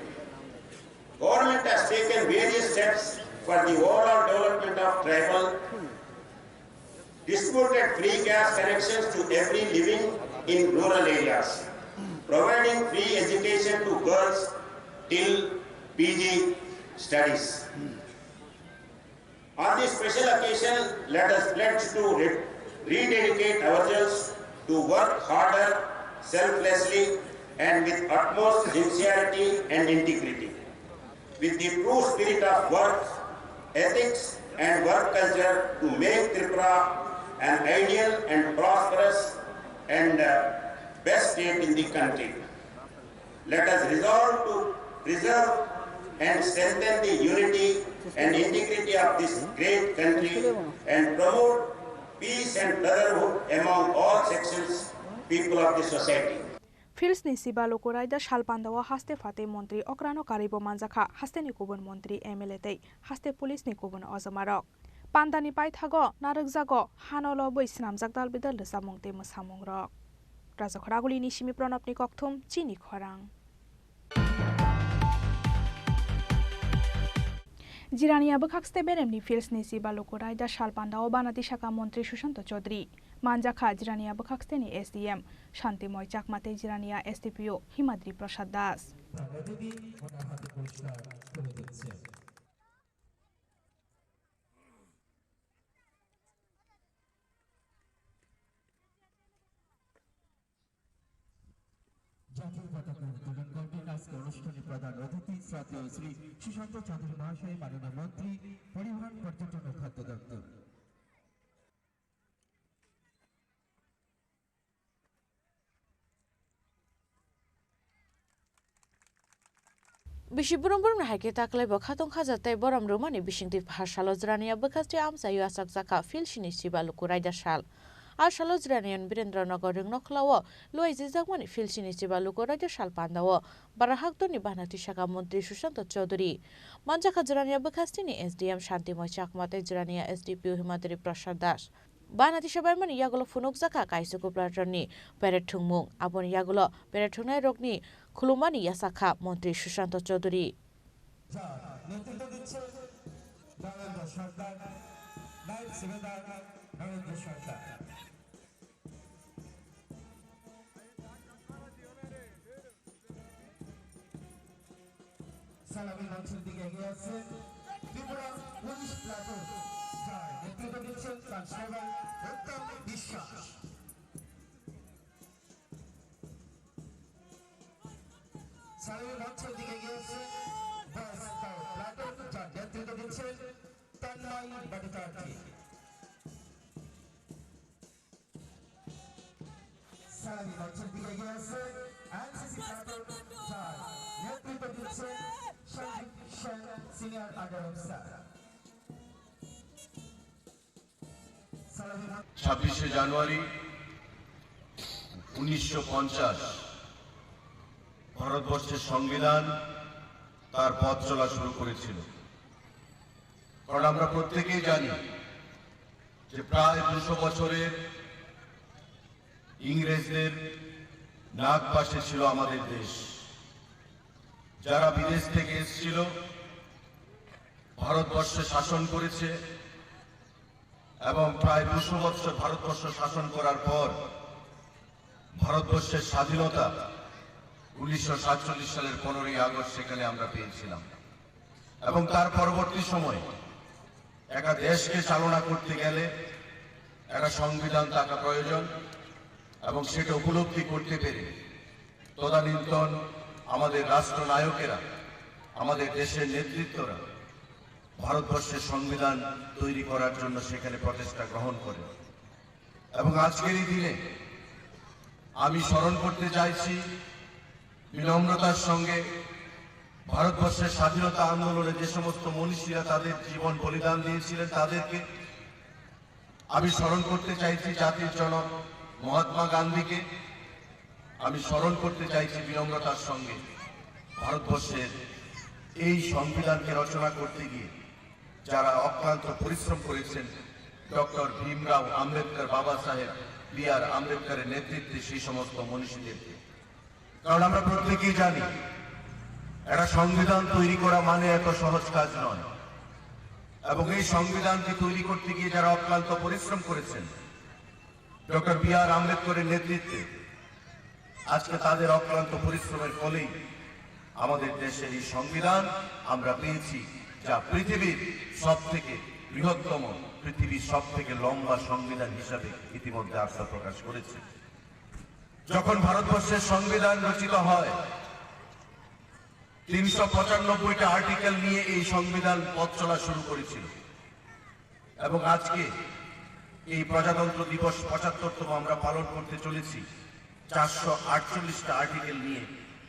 Government has taken various steps for the overall development of tribal, distributed free gas connections to every living in rural areas, providing free education to girls till P G studies. On this special occasion, let us pledge to re- rededicate ourselves to work harder, selflessly, and with utmost sincerity and integrity, with the true spirit of work, ethics, and work culture to make Tripura an ideal and prosperous and uh, best state in the country. Let us resolve to preserve and strengthen the unity and integrity of this great country and promote peace and brotherhood among all sections people of the society. Philsni Siba Luku Raida sal pandao haste phatwi montri okrano karwibo manjakha, hasteni kubun montri, M L A tei haste police ni kubun ojomarok. Pandani paithago narwkjago hano lobwi swnamjak dalbidal rwchapmung tei mwsamungrok. Rajakhor Agulini simi Pranobni kokthum, chini khorang. Jirania bwkhakste beremni Philsni Siba Luku Raida sal pandao banati saka montri Sushanta Chaudhary. Manjakha Jirania bwkhaksteni S D M Shantimoi Chakma tei Jirania S D P O Himadri Prasad Das. Pragati din oda hati poriskar kore dicche. পতাকা উত্তোলন করবেন আজকে অনুষ্ঠানে প্রধান অতিথি শ্রদ্ধেয় শ্রী সুশান্ত চৌধুরী মহাশয়, মাননীয় মন্ত্রী পরিবহন, পর্যটন ও খাদ্য দপ্তর। Bisi brum brum ni hai khe ta kwlaibo khatungkha jat tei borom rwmani bisingtwi pha salo Jirania bwkhasti amchaio achakjakha Philsini Chiba Luku Raida sal. A salo Jiranian Birendra Nagar Rwngnokhla o luaijakmani Philsini Chiba Luku Raida sal pandao Barahakdorni Banati Saka Montri Sushanta Chaudhary. Manjakha Jirania bwkhastini S D M Shantimoi Chakma tei Jirania S D P O Himadri Prasad Das. Banati sabaimani yagulo phunukjakha kaisa kuplatrani parade thwngmung. Aboni yagulo parade thwngnairokni khulumani yachakha Montri Sushanta Chaudhary. নেতৃত্ব দিচ্ছেন নরেন্দ্র সর্দার, নাইট সুবেদার নরেন্দ্র সর্দার। সালামি মঞ্চের দিকে এগিয়ে আসছেন Tripura police platoon, যার নেতৃত্ব দিচ্ছেন কনস্টেবল উত্তম বিশ্বাস। সালামি মঞ্চের দিকে এগিয়ে আসছেন বয়েজ স্কাউট প্লাটুন, যার নেতৃত্ব দিচ্ছেন তন্ময় ভট্টাচার্য। সালামি মঞ্চের দিকে এগিয়ে আসছে এনসিসি প্লাটুন, যার নেতৃত্ব দিচ্ছে সঞ্জিত সেন, সিনিয়র আন্ডার অফিসার। সালামি মঞ্চ- ছাব্বিশে জানুয়ারি উনিশশো পঞ্চাশ ভারতবর্ষের সংবিধান তার পথ চলা শুরু করেছিল। কারণ আমরা প্রত্যেকেই জানি যে প্রায় দুশো বছরের ইংরেজদের নাগ পাশে ছিল আমাদের দেশ। যারা বিদেশ থেকে এসেছিল, ভারতবর্ষে শাসন করেছে এবং প্রায় দুশো বছর ভারতবর্ষ শাসন করার পর ভারতবর্ষের স্বাধীনতা উনিশশো সাতচল্লিশ সালের পনেরোই আগস্ট সেখানে আমরা পেয়েছিলাম। এবং তার পরবর্তী সময়ে একটা দেশকে চালনা করতে গেলে একটা সংবিধান থাকা প্রয়োজন এবং সেটা উপলব্ধি করতে পেরে তদানীন্তন আমাদের রাষ্ট্রনায়কেরা, আমাদের দেশের নেতৃত্বরা ভারতবর্ষের সংবিধান তৈরি করার জন্য সেখানে প্রচেষ্টা গ্রহণ করেন। এবং আজকের এই দিনে আমি স্মরণ করতে চাইছি বিনম্রতার সঙ্গে ভারতবর্ষের স্বাধীনতা আন্দোলনে যে সমস্ত মনীষীরা তাদের জীবন বলিদান দিয়েছিলেন তাদেরকে। আমি স্মরণ করতে চাইছি জাতির জনক মহাত্মা গান্ধীকে। আমি স্মরণ করতে চাইছি বিনম্রতার সঙ্গে ভারতবর্ষের এই সংবিধানকে রচনা করতে গিয়ে যারা অক্লান্ত পরিশ্রম করেছেন, ডক্টর ভীমরাও আম্বেদকর, বাবা সাহেব বি আর আম্বেদকরের নেতৃত্বে সেই সমস্ত মনীষীদেরকে। কারণ আমরা প্রত্যেকেই জানি, একটা সংবিধান তৈরি করা মানে এত সহজ কাজ নয়। এবং এই সংবিধানকে তৈরি করতে গিয়ে যারা অক্লান্ত পরিশ্রম করেছেন, ডক্টর বি আর আম্বেদকরের নেতৃত্বে আজকে তাদের অক্লান্ত পরিশ্রমের ফলেই আমাদের দেশের এই সংবিধান আমরা পেয়েছি, যা পৃথিবীর সব থেকে বৃহত্তম, পৃথিবীর সব থেকে লম্বা সংবিধান হিসাবে ইতিমধ্যে আস্থা প্রকাশ করেছে। যখন ভারতবর্ষের সংবিধান রচিত হয়, তিনশো পঁচানব্বইটা আর্টিকেল নিয়ে এই সংবিধান পথ চলা শুরু করেছিল। এবং আজকে এই প্রজাতন্ত্র দিবস পঁচাত্তরতম আমরা পালন করতে চলেছি চারশো আটচল্লিশটা আর্টিকেল নিয়ে।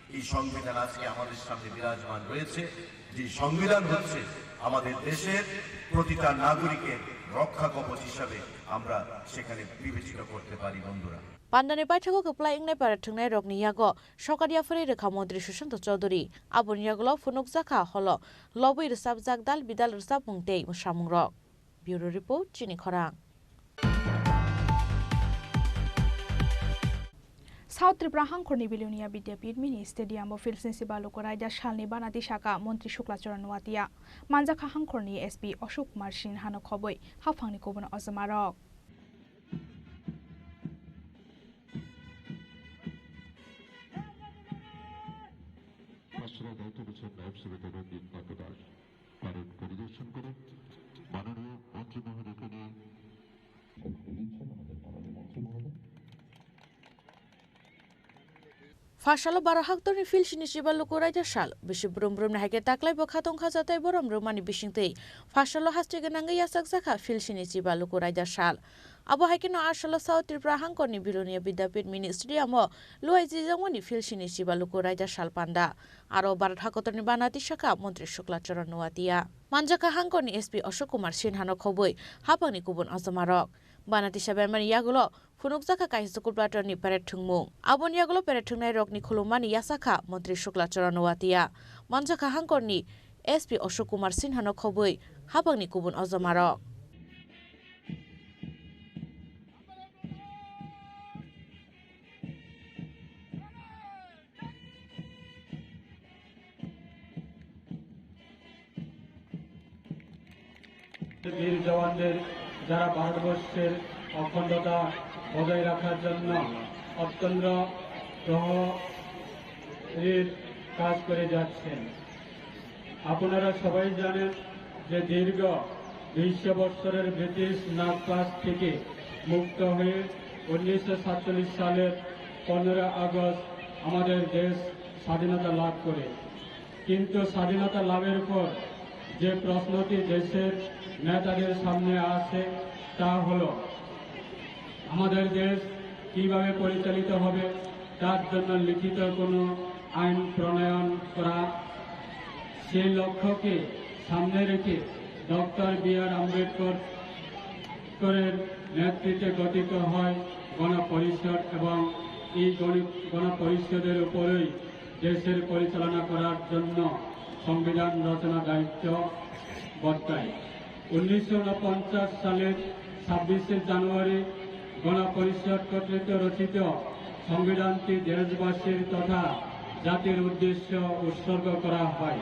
এই সংবিধান আজকে আমাদের সামনে বিরাজমান রয়েছে, যে সংবিধান হচ্ছে আমাদের দেশের প্রতিটা নাগরিকের রক্ষা কবচ হিসাবে আমরা সেখানে বিবেচিত করতে পারি, বন্ধুরা। Pandani paithago kwplai wngnai para thwngnairokni yago sokar yapharwi rwkha Montri Sushanta Chaudhary. Aboni yagulo phunukjakha holo lobwi rwchapjak dal bidal rwchapmung tei mwsamungrok. Bureau Report, Chini Khorang. South Tripura hangkhorni Bilonia Vidyapith mini stadium o Philsini Chiba Luku Raida salni banati saka Montri Shukla Charan Noatia. Manjakha hangkhorni S P Ashok Kumar Sinhano khobwi haphangni kubun ojomarok. পাঁচশো দায়িত্ব দিচ্ছেন নায়েব সুবেদার রঞ্জিত নাকদার। প্যারেড পরিদর্শন করে মাননীয় মন্ত্রী মহোদয়কে নিয়ে Phasalo baro haktorni philsini chiba luku raida sal. Bisi brum brumni haikhe taklai bo khatong khaja tei borom rwmani bisingtwi phasalo haste gwnangwi yachakjakha philsini chiba luku raida sal. Abo haikheno a salo South Tripura hangkorni Bilonia Vidyapith Mini Stadium-o luai jijakmani philsini chiba luku raida sal panda. Aro Bharat hakotorni bana tisakha Montri Shukla Charan Noatia. Manjakha hangkorni S P Ashok Kumar Sinhano khobwi hapangni kubun ojomarok. Bana tisa bemani yagulo phunukjakha kaisa School Platonni parade thwngmung. Aboni yagulo parade thwngnairokni khulummani yachakha Montri Shukla Charan Noatia. Manjakha hangkorni S P Ashok Kumar Sinhano khobwi hapangni kubun ojomarok. বীর জওয়ানদের, যারা ভারতবর্ষের অখণ্ডতা বজায় রাখার জন্য অতন্দ্র প্রহরীর কাজ করে যাচ্ছেন। আপনারা সবাই জানেন যে দীর্ঘ দুইশো বৎসরের ব্রিটিশ নাগপাশ থেকে মুক্ত হয়ে উনিশশো সাতচল্লিশ সালের পনেরো আগস্ট আমাদের দেশ স্বাধীনতা লাভ করে। কিন্তু স্বাধীনতা লাভের পর যে প্রশ্নটি দেশের নেতাদের সামনে আসে, তা হলো আমাদের দেশ কিভাবে পরিচালিত হবে, তার জন্য লিখিত কোনো আইন প্রণয়ন করা। সেই লক্ষ্যকে সামনে রেখে ডক্টর বি আর আম্বেদকর করের নেতৃত্বে গঠিত হয় গণপরিষদ এবং এই গণি-, গণপরিষদের উপরেই দেশের পরিচালনা করার জন্য সংবিধান রচনা দায়িত্ব বর্তায়। উনিশশো ঊনপঞ্চাশ সালের ছাব্বিশে জানুয়ারি গণপরিষদ কর্তৃক রচিত সংবিধানটি দেশবাসীর তথা জাতির উদ্দেশ্য উৎসর্গ করা হয়।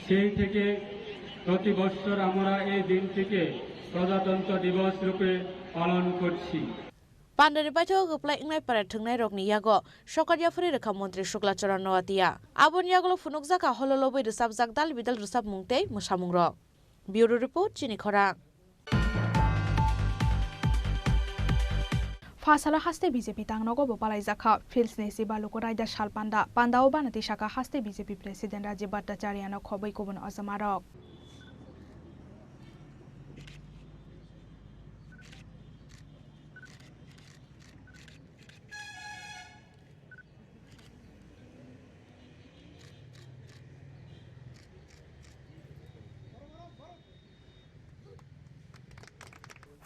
সেই থেকে প্রতি বছর আমরা এই দিনটিকে প্রজাতন্ত্র দিবস রূপে পালন করছি। Pandani paithak kwplai wngnai parade thwngnairokni yago sokat yaphari rwkha Montri Shukla Charan Noatia. Aboni yagulo phunukjakha hololobwi rwchapjak dal bidal rwchapmung tei mwsamungrok. Bureau Report, Chini Khorang. Phasalo haste B J P tangnogo bo palaijakha, Fields ni Sibaluku raida sal panda, pandao bana tisakha haste B J P President Rajib Bhattacharya no khobwi kubun ojomarok.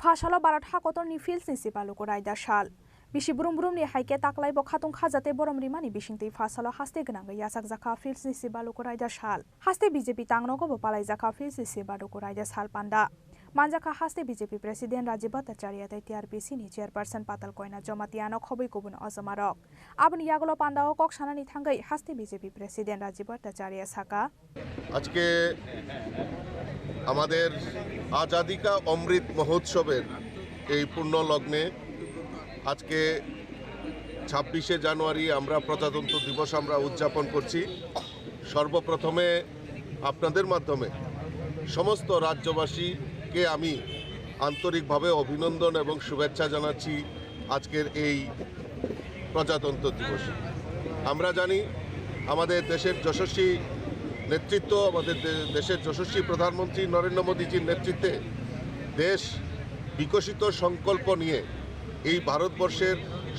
Phasalo Bharat hakotorni Fields ni Sibaluku raida sal. Bisi brum brumni hai khe taklai bo khatung kha jate borom rimani bisingtwi phasalo haste gwnangwi yachakjakha Fields ni Sibaluku raida sal. Haste B J P tangnogo bo palaijakha Fields ni Sibaluku raida sal panda. Manjakha haste B J P President Rajib Bhattacharya tei T R P C ni Chairperson Patal Koina Jamatia no khobwi kubun ojomarok. Aboni yagulo pandao kok sanani thangwi haste B J P President Rajib Bhattacharya saka. আজকে আমাদের আজাদি কা অমৃত মহোৎসবের এই পূর্ণ লগ্নে আজকে ছাব্বিশে জানুয়ারি আমরা প্রজাতন্ত্র দিবস আমরা উদযাপন করছি। সর্বপ্রথমে আপনাদের মাধ্যমে সমস্ত রাজ্যবাসীকে আমি আন্তরিকভাবে অভিনন্দন এবং শুভেচ্ছা জানাচ্ছি আজকের এই প্রজাতন্ত্র দিবসে। আমরা জানি আমাদের দেশের যশস্বী নেতৃত্ব, আমাদের দে-, দেশের যশস্বী প্রধানমন্ত্রী নরেন্দ্র মোদীজির নেতৃত্বে দেশ বিকশিত সংকল্প নিয়ে এই ভারতবর্ষের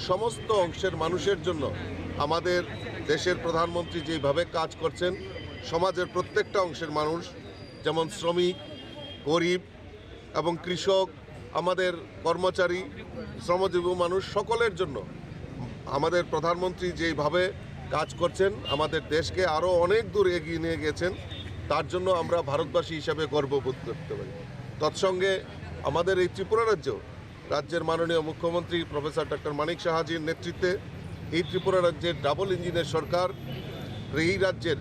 সমস্ত অংশের মানুষের জন্য আমাদের দেশের প্রধানমন্ত্রী যেইভাবে কাজ করছেন, সমাজের প্রত্যেকটা অংশের মানুষ, যেমন শ্রমিক, গরিব এবং কৃষক, আমাদের কর্মচারী, শ্রমজীবী মানুষ, সকলের জন্য আমাদের প্রধানমন্ত্রী যেইভাবে কাজ করছেন, আমাদের দেশকে আরও অনেক দূর এগিয়ে নিয়ে গেছেন, তার জন্য আমরা ভারতবাসী হিসাবে গর্ববোধ করতে পারি। তৎসঙ্গে আমাদের এই ত্রিপুরা রাজ্য, রাজ্যের মাননীয় মুখ্যমন্ত্রী প্রফেসর ডক্টর মানিক সাহাজির নেতৃত্বে এই ত্রিপুরা রাজ্যের ডাবল ইঞ্জিনের সরকার এই রাজ্যের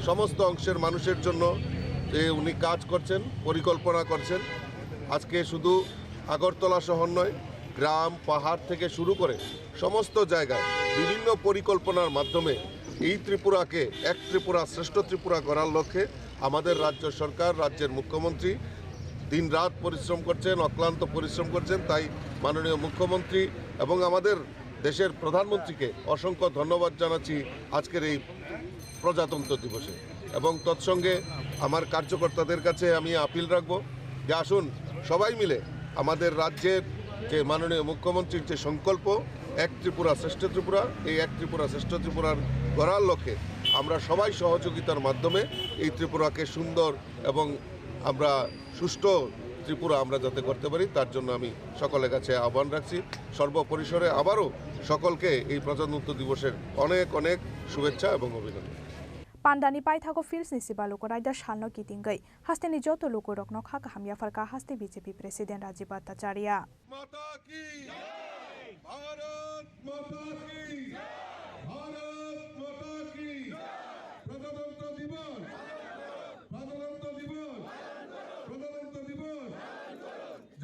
সমস্ত অংশের মানুষের জন্য যে উনি কাজ করছেন, পরিকল্পনা করছেন। আজকে শুধু আগরতলা শহর নয়, গ্রাম, পাহাড় থেকে শুরু করে সমস্ত জায়গায় বিভিন্ন পরিকল্পনার মাধ্যমে এই ত্রিপুরাকে এক ত্রিপুরা, শ্রেষ্ঠ ত্রিপুরা গড়ার লক্ষ্যে আমাদের রাজ্য সরকার, রাজ্যের মুখ্যমন্ত্রী দিনরাত পরিশ্রম করছেন, অক্লান্ত পরিশ্রম করছেন। তাই মাননীয় মুখ্যমন্ত্রী এবং আমাদের দেশের প্রধানমন্ত্রীকে অসংখ্য ধন্যবাদ জানাচ্ছি আজকের এই প্রজাতন্ত্র দিবসে, এবং তৎসঙ্গে আমার কার্যকর্তাদের কাছে আমি আপিল রাখব যে আসুন সবাই মিলে আমাদের রাজ্যের যে মাননীয় মুখ্যমন্ত্রীর যে সংকল্প এক ত্রিপুরা শ্রেষ্ঠ ত্রিপুরা, এই এক ত্রিপুরা শ্রেষ্ঠ ত্রিপুরার গড়ার লক্ষ্যে আমরা সবাই সহযোগিতার মাধ্যমে এই ত্রিপুরাকে সুন্দর এবং আমরা সুষ্ঠু ত্রিপুরা আমরা যাতে করতে পারি, তার জন্য আমি সকলের কাছে আহ্বান রাখছি। সর্বপরিসরে আবারও সকলকে এই প্রজাতন্ত্র দিবসের অনেক অনেক শুভেচ্ছা এবং অভিনন্দন। Pandani paithago Philsni siba luku raida salno kitingwi hasteni joto lukurokno kha kaham yapharkha haste B J P President Rajib Bhattacharya. মাতা কি? ভারত মাতা কি? ভারত মাতা কি? প্রজাতন্ত্র দিবস, প্রজাতন্ত্র দিবস, প্রজাতন্ত্র দিবস।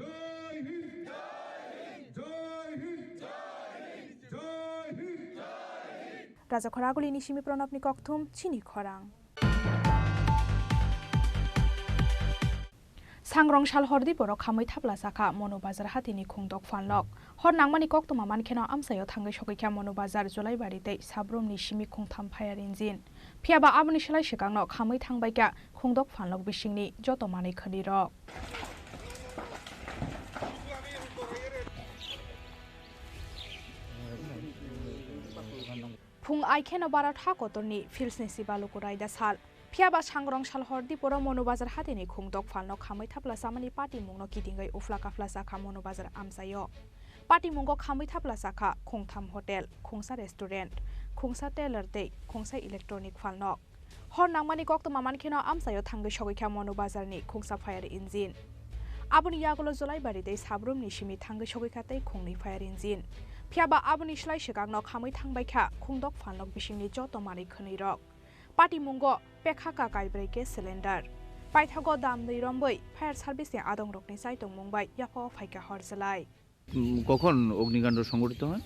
জয় হিন্দ, জয় হিন্দ, জয় Hind. Rajakhor Agulini simi Pranabni kokthum chini khorang. Sangrong sal hordi borok khamwi thapla chakha Monu Bazar hatini khungdok phalnok. Hor nangmani koktwma mankheno amchaio thangwi sogwikha Monu Bazar, Julaibari tei Sabrumni simi khungtham fire engine. Phiyaba aboni slai swkangno khamwi thangbaikha khungdok phalnok bisingni joto manwi khwnirok. Phung aikheno Bharat ha kotorni Philsni siba luku raida sal. Phiyaba sangrong sal hordi poro Monu Bazar hatini khungdok phalno khamwi thapla chamani patimungno kitingwi ufla kafla chakha Monu Bazar amchaio. Patimungo khamwi thapla chakha khungtham hotel, khungsa restaurant, khungsa tailor tei khungsa electronic phalnok. Hor nangmani koktwma mankheno amchaio thangwi sogwikha Monu Bazarni khungsa fire engine. Aboni yagulo Julaibari tei Sabrumni simi thangwi sogwikha tei khungni fire engine. Phiyaba aboni slai swkangno khamwi thangbaikha khungdok phalnok bisingni joto manwi khwnwirok. Patimungo pekha ka kaibrwi gas cylinder. Paithago damnwi rombwi fire service ni adongrokni chaitongmung bai yaphao phaikha hor jwlai. উম, কখন অগ্নিকাণ্ড সংঘটিত হয়?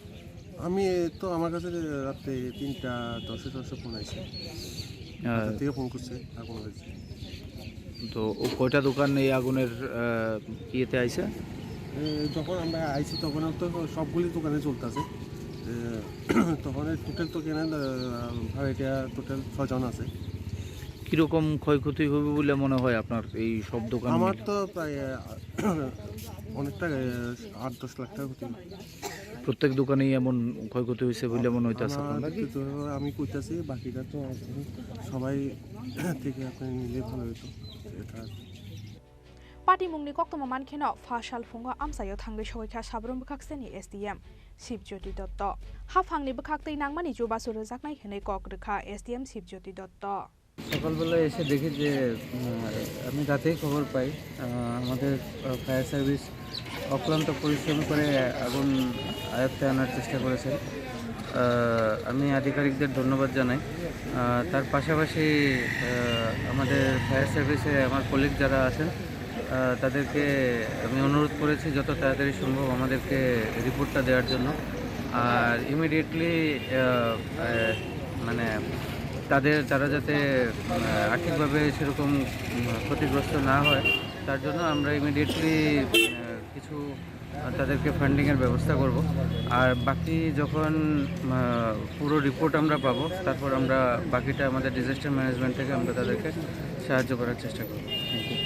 আমি তো, আমার কাছে রাত্রে তিনটা দশে দশে ফোন আইছে। আহ, কোথা থেকে ফোন করছে, আগুন লাগছে। তো ও কয়টা দোকান এই আগুনের, আহ, ইয়েতে আইছে? এ, যখন আমরা আইছি তখন তো সবগুলি দোকানে জ্বলতাছে। এ, তখন এই টোটাল তো কেন, আহ, ভাড়াটিয়া টোটাল ছয়জন আছে। কিরকম ক্ষয়ক্ষতি হবে বলে মনে হয় আপনার এই সব দোকান আমার মিলে? তো প্রায়, আহ, অনেকটা, আহ, আট দশ লাখ টাকা ক্ষতি। প্রত্যেক দোকানেই এমন ক্ষয়ক্ষতি হয়েছে বলে মনে হইতাছে আমার আপনার? ব্যক্তিগতভাবে আমি কইতাছি, বাকিটা তো সবাই থেকে আপনি নিলে ভালো হতো। এটা Patimungni koktwma mankheno pha sal phungo amchaio thangwi sogwikha Sabrum bwkhakseni S D M Sibjyoti Dotto. Haphangni bwkhaktwi nangmani chubachu rwjaknai hwnwi kok rwkha S D M Sibjyoti Dotto. সকালবেলায় এসে দেখি যে, উম, আমি রাতেই খবর পাই, আহ, আমাদের, আহ, ফায়ার সার্ভিস অক্লান্ত পরিশ্রম করে আগুন আয়ত্তে আনার চেষ্টা করেছেন। আহ, আমি আধিকারিকদের ধন্যবাদ জানাই। আহ, তার পাশাপাশি, আহ, আমাদের ফায়ার সার্ভিসে আমার কলিগ যারা আছেন, আহ, তাদেরকে আমি অনুরোধ করেছি যত তাড়াতাড়ি সম্ভব আমাদেরকে রিপোর্টটা দেওয়ার জন্য। আর ইমিডিয়েটলি, আহ, আহ, মানে, তাদের, তারা যাতে, আহ, আর্থিকভাবে সেরকম, উম, ক্ষতিগ্রস্ত না হয়, তার জন্য আমরা ইমিডিয়েটলি, আহ, কিছু, আহ, তাদেরকে ফান্ডিংয়ের ব্যবস্থা করব। আর বাকি যখন, আহ, পুরো রিপোর্ট আমরা পাবো, তারপর আমরা বাকিটা আমাদের ডিজাস্টার ম্যানেজমেন্ট থেকে আমরা তাদেরকে সাহায্য করার চেষ্টা করব। Thank you.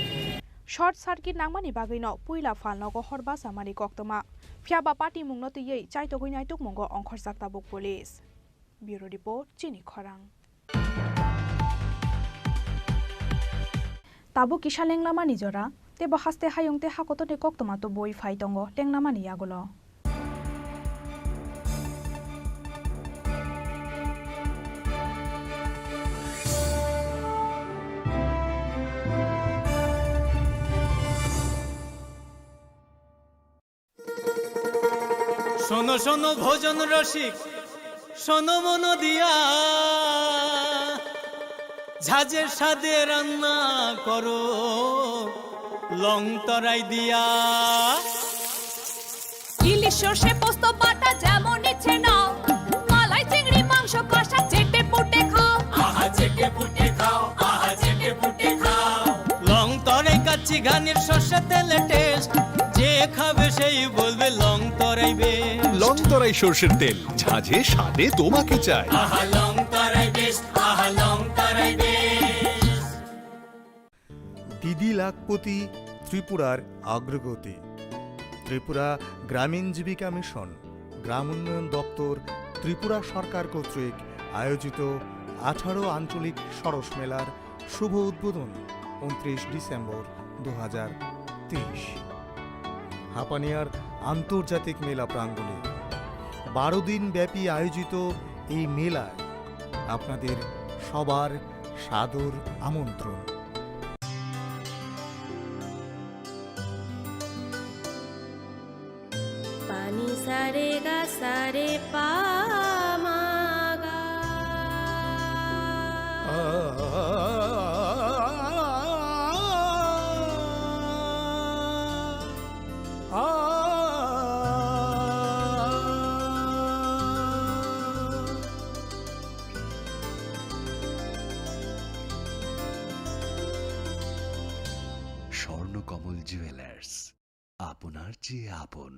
Short circuit nangmani bagwino puila phalnogo hor bachamani koktwma. Phiyaba patimungno twiwi chaitogwi naitukmungo ongkhorjak tabuk police. Bureau Report, Chini Khorang. Tabuk kisa lenglamani jora, teibo haste hayung tei hakotorni koktwma tubui phai tongo lenglamani yagulo. শোনো শোনো ভোজন রসিক, শোনো মন দিয়া, ঝাঁঝের স্বাদে রান্না করো লং তরাই দিয়া। ইলিশ সর্ষে পোস্ত বাটা যেমন ইচ্ছে নাও, মালাই চিংড়ি মাংস কষা চেটে পুটে খাও। আহা চেটে পুটে খাও, আহা চেটে পুটে খাও। লং তরাই কাচ্চি ঘানির সর্ষে তেলে টেস্ট, যে এ খাবে সেই বলবে লং তরাই বেশ। লং তরাই সর্ষের তেল, ঝাঁঝে স্বাদে তোমাকে চাই। আহা লং তরাই বেশ, আহা লং তরাই বেশ। দিদি লাখপতি, ত্রিপুরার অগ্রগতি। ত্রিপুরা গ্রামীণ জীবিকা মিশন, গ্রাম উন্নয়ন দপ্তর, ত্রিপুরা সরকার কর্তৃক আয়োজিত আঠারো আঞ্চলিক সরস মেলার শুভ উদ্বোধন ঊনত্রিশ ডিসেম্বর দু হাজার তেইশ। হাপানিয়ার আন্তর্জাতিক মেলা প্রাঙ্গণে বারো দিন ব্যাপী আয়োজিত এই মেলায় আপনাদের সবার সাদর আমন্ত্রণ। Pani sare ga sare pa ma ga. Swarnakamal jewellers, আপনার চেয়ে আপন।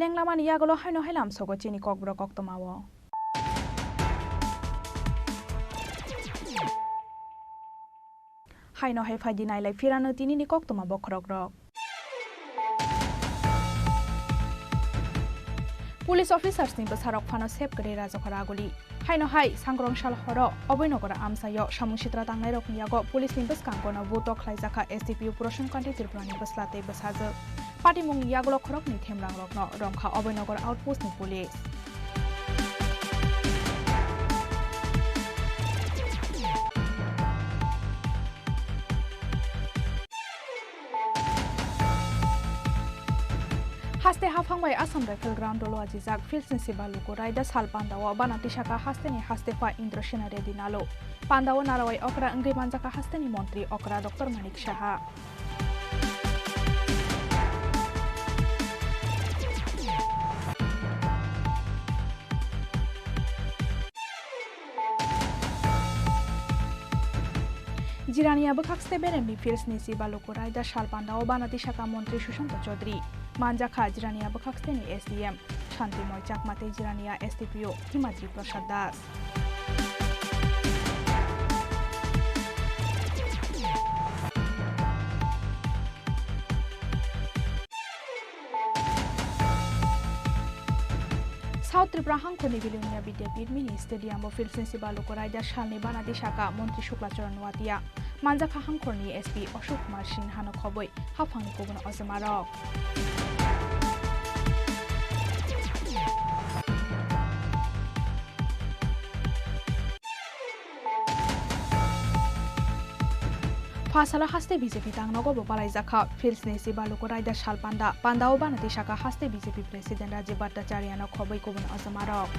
Lenglamani yagulo haino hai lamsogo chini kokborok koktwmao. Haino hai phaidi nailai phirano tinini koktwma bokhorokrok. Police officers ni bwsarok phano sep kwrwi Rajakhor Aguli. Haino hai, Sangrong sal horo Abhainagar amchaio samung sitra tangnairokni yago police ni bwskango no buto khlaijakha S D P O Prashant Kanti Tripura ni bwsla tei bwsajwk. Patimungni yagulo khoroknwi themrangrokno romkha Abhainagar outpost ni police. Haste haphang bai Assam Rifle Ground o lwajijak Fields ni Sibaluku Raida sal pandao bana tisaka hasteni hastepha Indrasena Reddy Nalu. Pandao narawai okra wngwi manjakha hasteni montri okra Doctor Manik Saha. Jirania bwkhakste beremni Fields ni Sibaluku Raida sal pandao bana tisaka montri Sushanta Chaudhary. Manjakha Jirania bwkhaksteni S D M Shantimoi Chakma tei Jirania S D P O Himadri Prasad Das. South Tripura hangkhorni Bilonia Bidyapith mini stadium o Fields ni Sibaluku Raida salni bana tisaka montri Shukla Charan Noatia. Manjakha hangkhorni S P Ashok Kumar Sinhano khobwi haphangni kubun ojomarok. Pha salo haste B J P tangnogo bo balaijakha. Fields ni Sibaluku Raida sal panda. Pandao bana tisaka haste B J P President Rajib Bhattacharya no khobwi kubun ojomarok.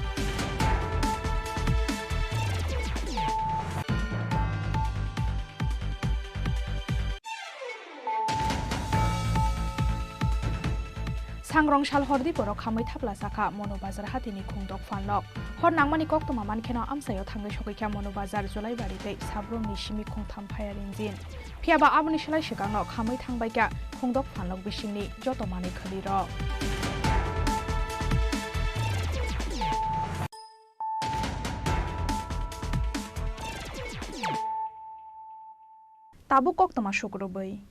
Sangrong sal hordi borok khamwi thapla sakha Monu Bazar hatini khungdok phalnok. Hor nangmani koktwma mankheno amchaio thangwi sogwikha Monu Bazar, Jolaibari tei Sabrumni simi khungtham fire engine. Phiyaba aboni slai swkangno khamwi thangbaikha khungdok phalnok bisingni joto manwi khwlwirok. Tabuk koktwma sukrubwi.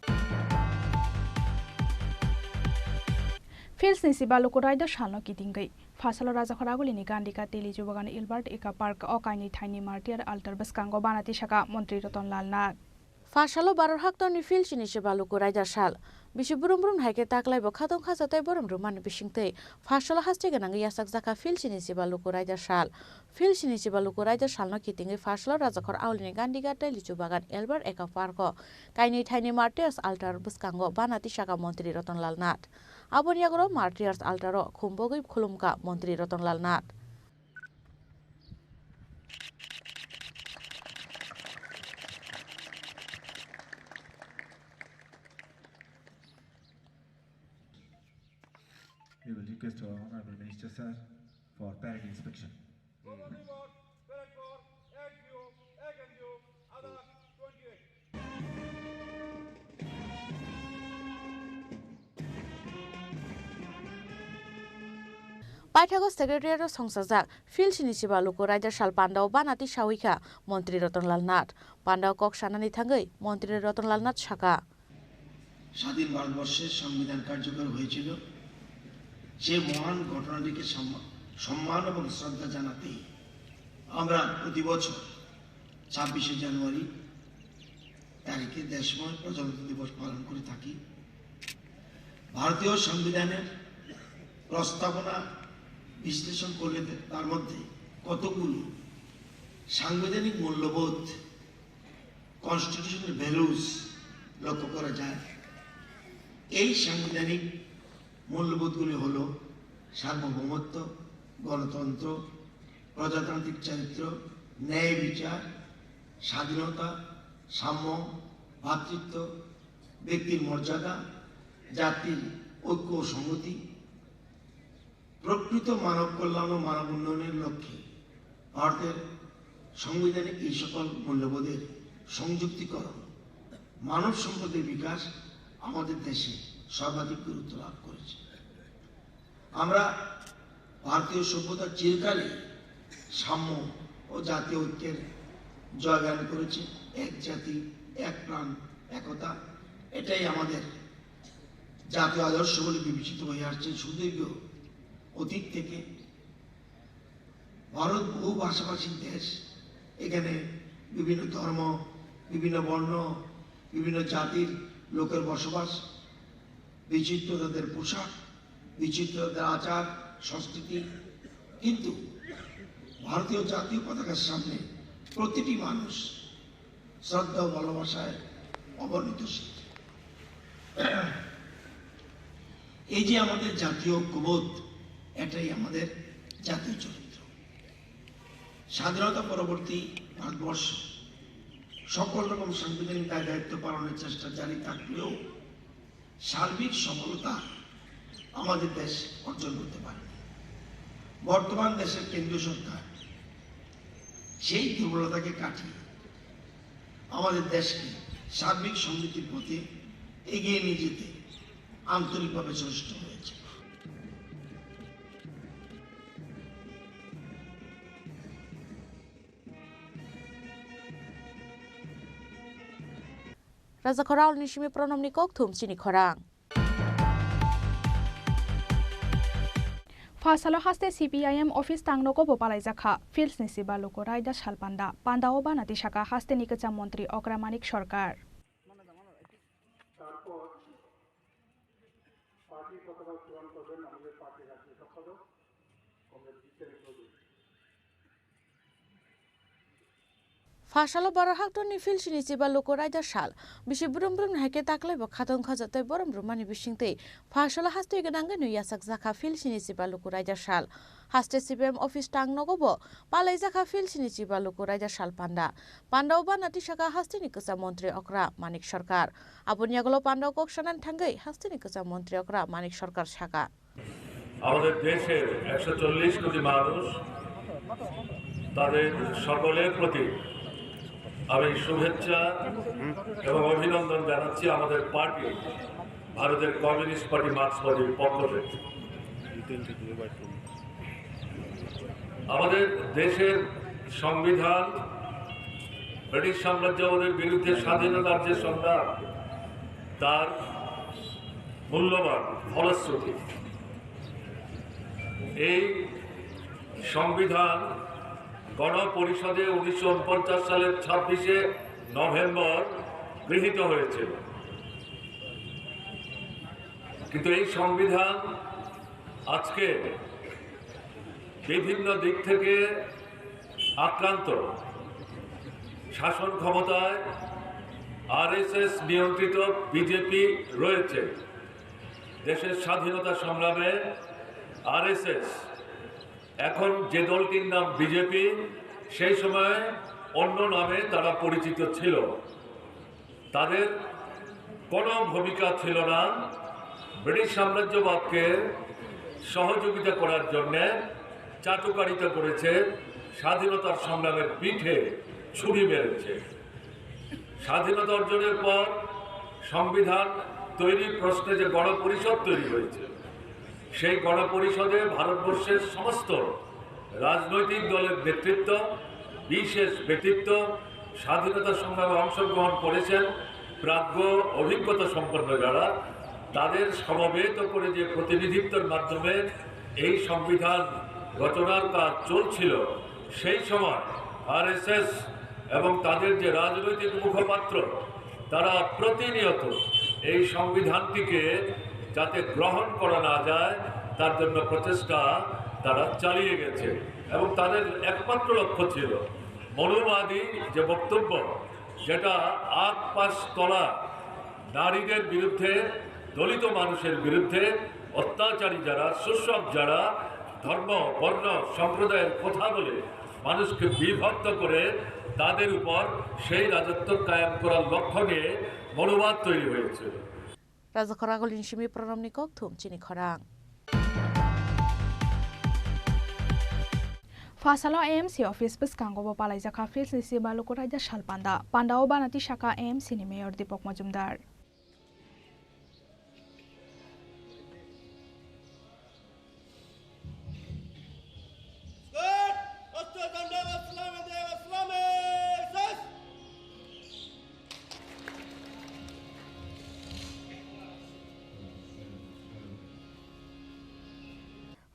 Fields ni Sibaluku Raida salno kitingwi phasalo Rajakhor Agulini Gandhi Ghat tei Lichu Bagan Albert Eka Park o kainwi thaini martyr altar bwskango bana tisaka Montri Ratan Lal Nath. Phasalo Bharat haktorni Fields ni Sibaluku Raida sal. Bisi brum brum hai khe taklai bo khatong khacha tei borom rwmani bisingtwi phasalo haste gwnangwi yachakjakha Fields ni Sibaluku Raida sal. Fields ni Sibaluku Raida salno kitingwi phasalo Rajakhor Agulini Gandhi Ghat tei Lichu Bagan Albert Eka Park o kainwi thaini martyrs altar bwskango bana tisaka Montri Ratan Lal Nath. Aboni yagulo martyrs altar o khumbogwi khulumkha Montri Ratan Lal Nath. We will request our Honorable Minister, sir, for parade inspection. Parade for H P O, H P O, H N G O, August twenty-eight. Paithago Secretariat o songchajak Phil sini chiba luku raida sal pandao bana tisawi kha Montri Ratan Lal Nath. Pandao kok sanani thangwi Montri Ratan Lal Nath saka. স্বাধীন ভারতবর্ষের সংবিধান কার্যকর হয়েছিল, সেই মহান ঘটনাটিকে সম্মা-, সম্মান এবং শ্রদ্ধা জানাতেই আমরা প্রতি বছর ছাব্বিশে জানুয়ারি তারিখে দেশময় প্রজাতন্ত্র দিবস পালন করে থাকি। ভারতীয় সংবিধানের প্রস্তাবনা বিশ্লেষণ করলে তার মধ্যে কতগুলো সাংবিধানিক মূল্যবোধ, কনস্টিটিউশনাল ভ্যালুস লক্ষ্য করা যায়। এই সাংবিধানিক মূল্যবোধগুলি হল সার্বভৌমত্ব, গণতন্ত্র, প্রজাতান্ত্রিক চরিত্র, ন্যায় বিচার, স্বাধীনতা, সাম্য, ভ্রাতৃত্ব, ব্যক্তির মর্যাদা, জাতির ঐক্য ও সংহতি, প্রকৃত মানব কল্যাণ ও মানব উন্নয়নের লক্ষ্যে ভারতের সংবিধানে এই সকল মূল্যবোধের সংযুক্তিকরণ, মানব সম্পদের বিকাশ আমাদের দেশে সর্বাধিক গুরুত্ব লাভ করেছে। আমরা ভারতীয় সভ্যতা চিরকালই সাম্য ও জাতীয় ঐক্যের জয়গান করেছে। এক জাতি, এক প্রাণ, একতা, এটাই আমাদের জাতীয় আদর্শ বলে বিবেচিত হয়ে আসছে সুদীর্ঘ অতীত থেকে। ভারত বহু ভাষাভাষী দেশ। এখানে বিভিন্ন ধর্ম, বিভিন্ন বর্ণ, বিভিন্ন জাতির লোকের বসবাস, বিচিত্র তাদের পোশাক, বিচিত্র তাদের আচার সংস্কৃতি। কিন্তু ভারতীয় জাতীয় পতাকার সামনে প্রতিটি মানুষ শ্রদ্ধা ও ভালোবাসায় অবনীত শীত। এই যে আমাদের জাতীয় ঐক্যবোধ, এটাই আমাদের জাতীয় চরিত্র। স্বাধীনতা পরবর্তী ভারতবর্ষ সকল রকম সাংবিধানিক দায় দায়িত্ব পালনের চেষ্টা জারি থাকলেও সার্বিক সফলতা আমাদের দেশ অর্জন করতে পারেনি। বর্তমান দেশের কেন্দ্রীয় সরকার সেই দুর্বলতাকে কাটিয়ে আমাদের দেশকে সার্বিক সমৃদ্ধির পথে এগিয়ে নিয়ে যেতে আন্তরিকভাবে সচেষ্ট হয়েছে। Raja Khorao ni simi pronom ni kok thum chini khorang. Phasalo haste C P I M office tangnogo bo palaijak kha, Phils ni siba luku raida sal panda. Panda o bana tisaka haste ni kwcham montri Okra Manik Sarkar. তারপর পার্টির পতাকা উত্তোলন করবেন আমাদের পার্টির রাজ্য সম্পাদক কমরেড জিতেন Chowdhury. Phasalo baro haktorni Philsini chiba luku raida sal. Bisi brum brum ni hai khe taklai bo khatong khaja tei borom rwmani bisingtwi phasalo hastwi gwnangwi nwi yachak jakha Philsini chiba luku raida sal. Haste C P M office tang nogo bo palai jakha Philsini chiba luku raida sal panda. Panda o bana tisaka hasteni kwcham montri okra Manik Sarkar. Aboni yagulo panda o kok sanani thangwi hasteni kwcham montri okra Manik Sarkar saka. আমাদের দেশের একশো চল্লিশ কোটি মানুষ, তাদের সকলের প্রতি আমি শুভেচ্ছা এবং অভিনন্দন জানাচ্ছি আমাদের পার্টি, ভারতের কমিউনিস্ট পার্টি মার্ক্সবাদীর পক্ষ থেকে। আমাদের দেশের সংবিধান, ব্রিটিশ সাম্রাজ্যবাদের বিরুদ্ধে স্বাধীনতার যে সংগ্রাম, তার মূল্যবান ফলশ্রুতি। এই সংবিধান গণপরিষদে উনিশশো ঊনপঞ্চাশ সালের ছাব্বিশে নভেম্বর গৃহীত হয়েছিল, কিন্তু এই সংবিধান আজকে বিভিন্ন দিক থেকে আক্রান্ত। শাসন ক্ষমতায় আরএসএস নিয়ন্ত্রিত বিজেপি রয়েছে। দেশের স্বাধীনতা সংগ্রামে আরএসএস, এখন যে দলটির নাম বিজেপি, সেই সময় অন্য নামে তারা পরিচিত ছিল। তাদের কোনো ভূমিকা ছিল না ব্রিটিশ সাম্রাজ্যবাদকে সহযোগিতা করার জন্য চাটুকারিতা করেছে, স্বাধীনতার সংগ্রামের পিঠে ছুরি মেরেছে। স্বাধীনতা অর্জনের পর সংবিধান তৈরির প্রশ্নে যে গণপরিষদ তৈরি হয়েছে, সেই গণপরিষদে ভারতবর্ষের সমস্ত রাজনৈতিক দলের নেতৃত্ব, বিশেষ ব্যক্তিত্ব, স্বাধীনতা সংগ্রামে অংশগ্রহণ করেছেন, প্রাজ্ঞ, অভিজ্ঞতা সম্পন্ন যারা, তাদের সমবেত করে যে প্রতিনিধিত্বের মাধ্যমে এই সংবিধান রচনার কাজ চলছিল, সেই সময় আরএসএস এবং তাদের যে রাজনৈতিক মুখপাত্র, তারা প্রতিনিয়ত এই সংবিধানটিকে যাতে গ্রহণ করা না যায়, তার জন্য প্রচেষ্টা তারা চালিয়ে গেছে। এবং তাদের একমাত্র লক্ষ্য ছিল মনুবাদী যে বক্তব্য, যেটা আট পাঁচ তলা নারীদের বিরুদ্ধে, দলিত মানুষের বিরুদ্ধে, অত্যাচারী যারা, শোষক যারা, ধর্ম, বর্ণ, সম্প্রদায়ের কথা বলে মানুষকে বিভক্ত করে তাদের উপর সেই রাজত্ব কায়েম করার লক্ষ্য নিয়ে মনোবাদ তৈরি হয়েছিল। Rajakhor Agulini simi pronomni kokthum chini khorang. Phasalo A M C office bwskango bo palaijakha Philsni Siba Luku Raida sal panda. Pandao banati saka A M C ni mayor Deepak Majumdar.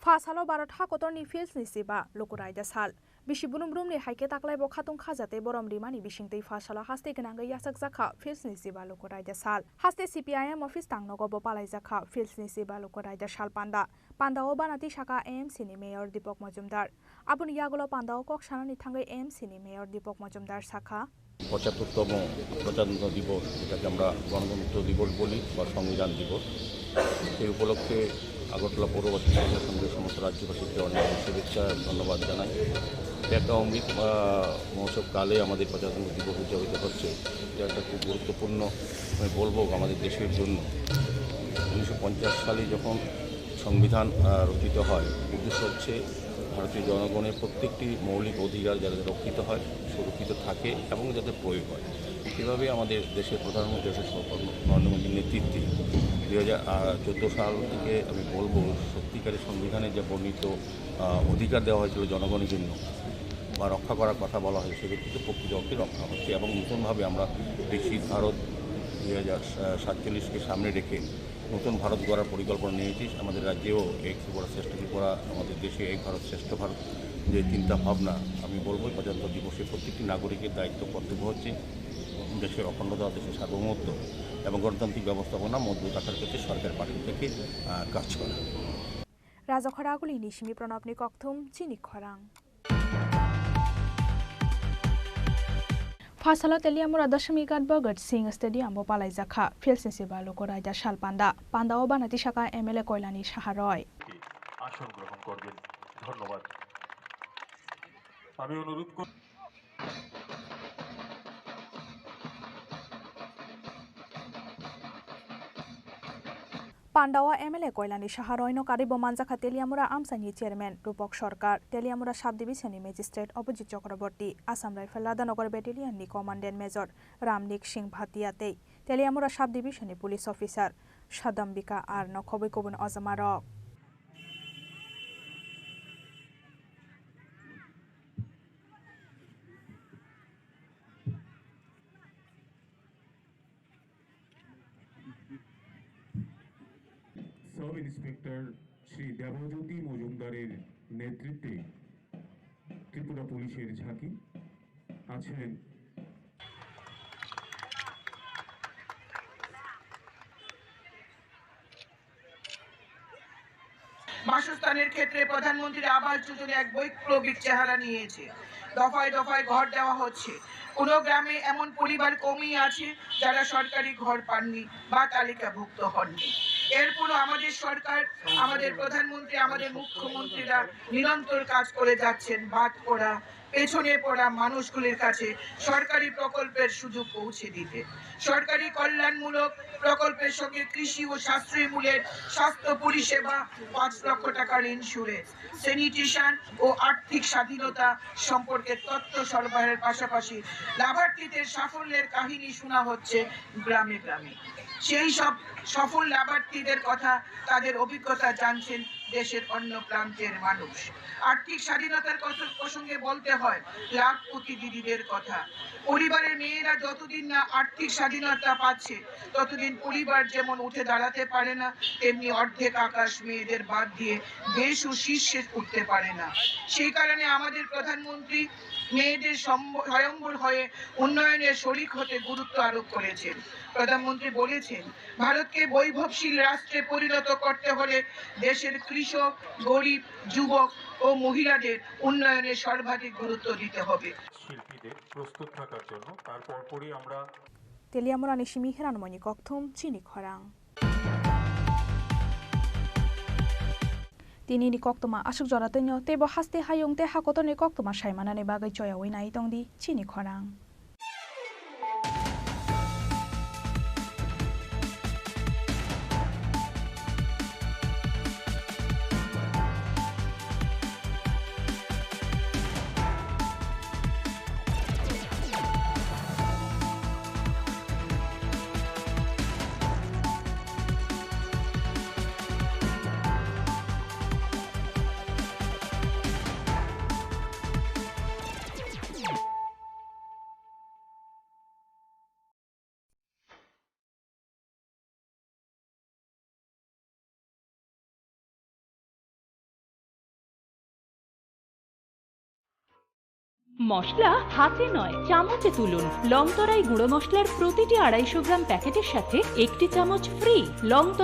Pha salo Bharat hakotorni Philsni Siba Luku Raida sal. Bisi brum brumni hai khe taklai bo khatung khaja tei borom rimani bisingtwi pha salo haste gwnangwi yachakjakha Philsni Siba Luku Raida sal. Haste C P I M office tangnogo bo palaijakha Philsni Siba Luku Raida sal panda. Pandao banati saka A M C ni mayor Deepak Majumdar. Aboni yagulo pandao kok sanani thangwi A M C ni mayor Deepak Majumdar sakha. পঁচাত্তরতম প্রজাতন্ত্র দিবস, যেটাকে আমরা গণতন্ত্র দিবস বলি বা সংবিধান দিবস, সেই উপলক্ষে আগরতলা পৌরবাসী মহিলা সংঘের সমস্ত রাজ্যবাসীকে অনেক শুভেচ্ছা, ধন্যবাদ জানাই। এটা একটা অমৃত, আহ, মহোৎসব কালে আমাদের প্রজাতন্ত্র দিবস উদযাপিত হচ্ছে। এটা একটা খুব গুরুত্বপূর্ণ, আমি বলবো, আমাদের দেশের জন্য। উনিশশো পঞ্চাশ সালে যখন সংবিধান, আহ, রচিত হয়, উদ্দেশ্য হচ্ছে ভারতীয় জনগণের প্রত্যেকটি মৌলিক অধিকার যাতে রক্ষিত হয়, সুরক্ষিত থাকে এবং যাতে প্রয়োগ হয়। এভাবেই আমাদের দেশের প্রধানমন্ত্রী ডক্টর সর্বপল্লী নরেন্দ্র মোদীর নেতৃত্বে দুই হাজার চোদ্দো সাল থেকে, আমি বলবো, সত্যিকারের সংবিধানে যে বর্ণিত, আহ, অধিকার দেওয়া হয়েছিল জনগণের জন্য বা রক্ষা করার কথা বলা হয়েছে, সেটা কিন্তু প্রকৃতপক্ষে রক্ষা হচ্ছে এবং নতুনভাবে আমরা বিকশিত ভারত দুই হাজার সাতচল্লিশকে সামনে রেখে নতুন ভারত গড়ার পরিকল্পনা নিয়েছি। আমাদের রাজ্যেও এক ত্রিপুরা শ্রেষ্ঠ ত্রিপুরা, আমাদের দেশে এক ভারত শ্রেষ্ঠ ভারত যে চিন্তা ভাবনা, আমি বলবো, প্রজাতন্ত্র দিবসে প্রত্যেকটি নাগরিকের দায়িত্ব, কর্তব্য হচ্ছে দেশের অখণ্ডতা, দেশের সার্বভৌমত্ব এবং গণতান্ত্রিক ব্যবস্থাপনা মজবুত রাখার ক্ষেত্রে সরকার পার্টি থেকে, আহ, কাজ করা। Rajakhor Agulini simi pranobni kokthum chini khorang. Phasalo Teliamura Dashami Ghat Bhagat Singh Stadium bo palaijakha Philsni Siba Luku Raida sal panda. Pandao banati saka M L A Koilani Saha Roy. আসন গ্রহণ করবেন। ধন্যবাদ। আমি অনুরোধ করি Pandao M L A Koilani Saha Roino karwi bo manjakha Teliamura amchaini chairman Rupak Sarkar, Teliamura sub division ni magistrate Abhijit Chakraborty, Assam Rifle Radhanagar Battalion ni Commandant Major Ramnik Singh Bhatia tei Teliamura sub division ni police officer Sadambika R no khobwi kubun ojamarok. Sub inspector Shri Debjyoti মজুমদারের নেতৃত্বে ত্রিপুরা পুলিশের ঝাঁকি আছেন। বাসস্থানের ক্ষেত্রে প্রধানমন্ত্রীর আবাস যোজনা এক বৈপ্লবিক চেহারা নিয়েছে। দফায় দফায় ঘর দেওয়া হচ্ছে। কোনো গ্রামে এমন পরিবার কমই আছে যারা সরকারি ঘর পাননি বা তালিকাভুক্ত হননি। এরপরও আমাদের সরকার, আমাদের প্রধানমন্ত্রী, আমাদের মুখ্যমন্ত্রীরা নিরন্তর কাজ করে যাচ্ছেন বাদ পড়া, পেছনে পড়া মানুষগুলির কাছে সরকারি প্রকল্পের সুযোগ পৌঁছে দিতে। সরকারি কল্যাণমূলক প্রকল্পের সঙ্গে কৃষি ও সাশ্রয়ী মূল্যের স্বাস্থ্য পরিষেবা, পাঁচ লক্ষ টাকার ইন্স্যুরেন্স, স্যানিটেশন ও আর্থিক স্বাধীনতা সম্পর্কে তথ্য সরবরাহের পাশাপাশি লাভার্থীদের সাফল্যের কাহিনী শোনা হচ্ছে গ্রামে গ্রামে। সেই সব সফল লাভার্থীদের কথা, তাদের অভিজ্ঞতা জানছেন দেশের অন্য প্রান্তের মানুষ। আর্থিক স্বাধীনতার কথা প্রসঙ্গে বলতে হয় লাখপতি দিদিদের কথা। পরিবারের মেয়েরা যতদিন না আর্থিক স্বাধীনতা পাচ্ছে, ততদিন পরিবার যেমন উঠে দাঁড়াতে পারে না, তেমনি অর্ধেক আকাশ মেয়েদের বাদ দিয়ে দেশও শীর্ষে উঠতে পারে না। সেই কারণে আমাদের প্রধানমন্ত্রী মেয়েদের সম্ব-, স্বয়ম্বর হয়ে উন্নয়নের শরিক হতে গুরুত্ব আরোপ করেছেন। প্রধানমন্ত্রী বলেছেন, ভারতকে বৈভবশীল রাষ্ট্রে পরিণত করতে হলে দেশের কৃষক, গরিব, যুবক ও মহিলাদের উন্নয়নে সর্বাধিক গুরুত্ব দিতে হবে। শিল্পীদের প্রস্তুত থাকার জন্য তার পরপরই আমরা Teliamurani simi hiranmoni kokthum chini khorang. Tinini koktoma aswk jora twino teibo haste hayung tei hakotorni koktoma saimanani bagwi choyaui nai tongdi chini khorang. মশলা হাতে নয়, চামচে তুলুন। লংতরাই গুঁড়ো মশলার প্রতিটি আড়াইশো গ্রাম প্যাকেটের সাথে একটি চামচ ফ্রি। লংতরাই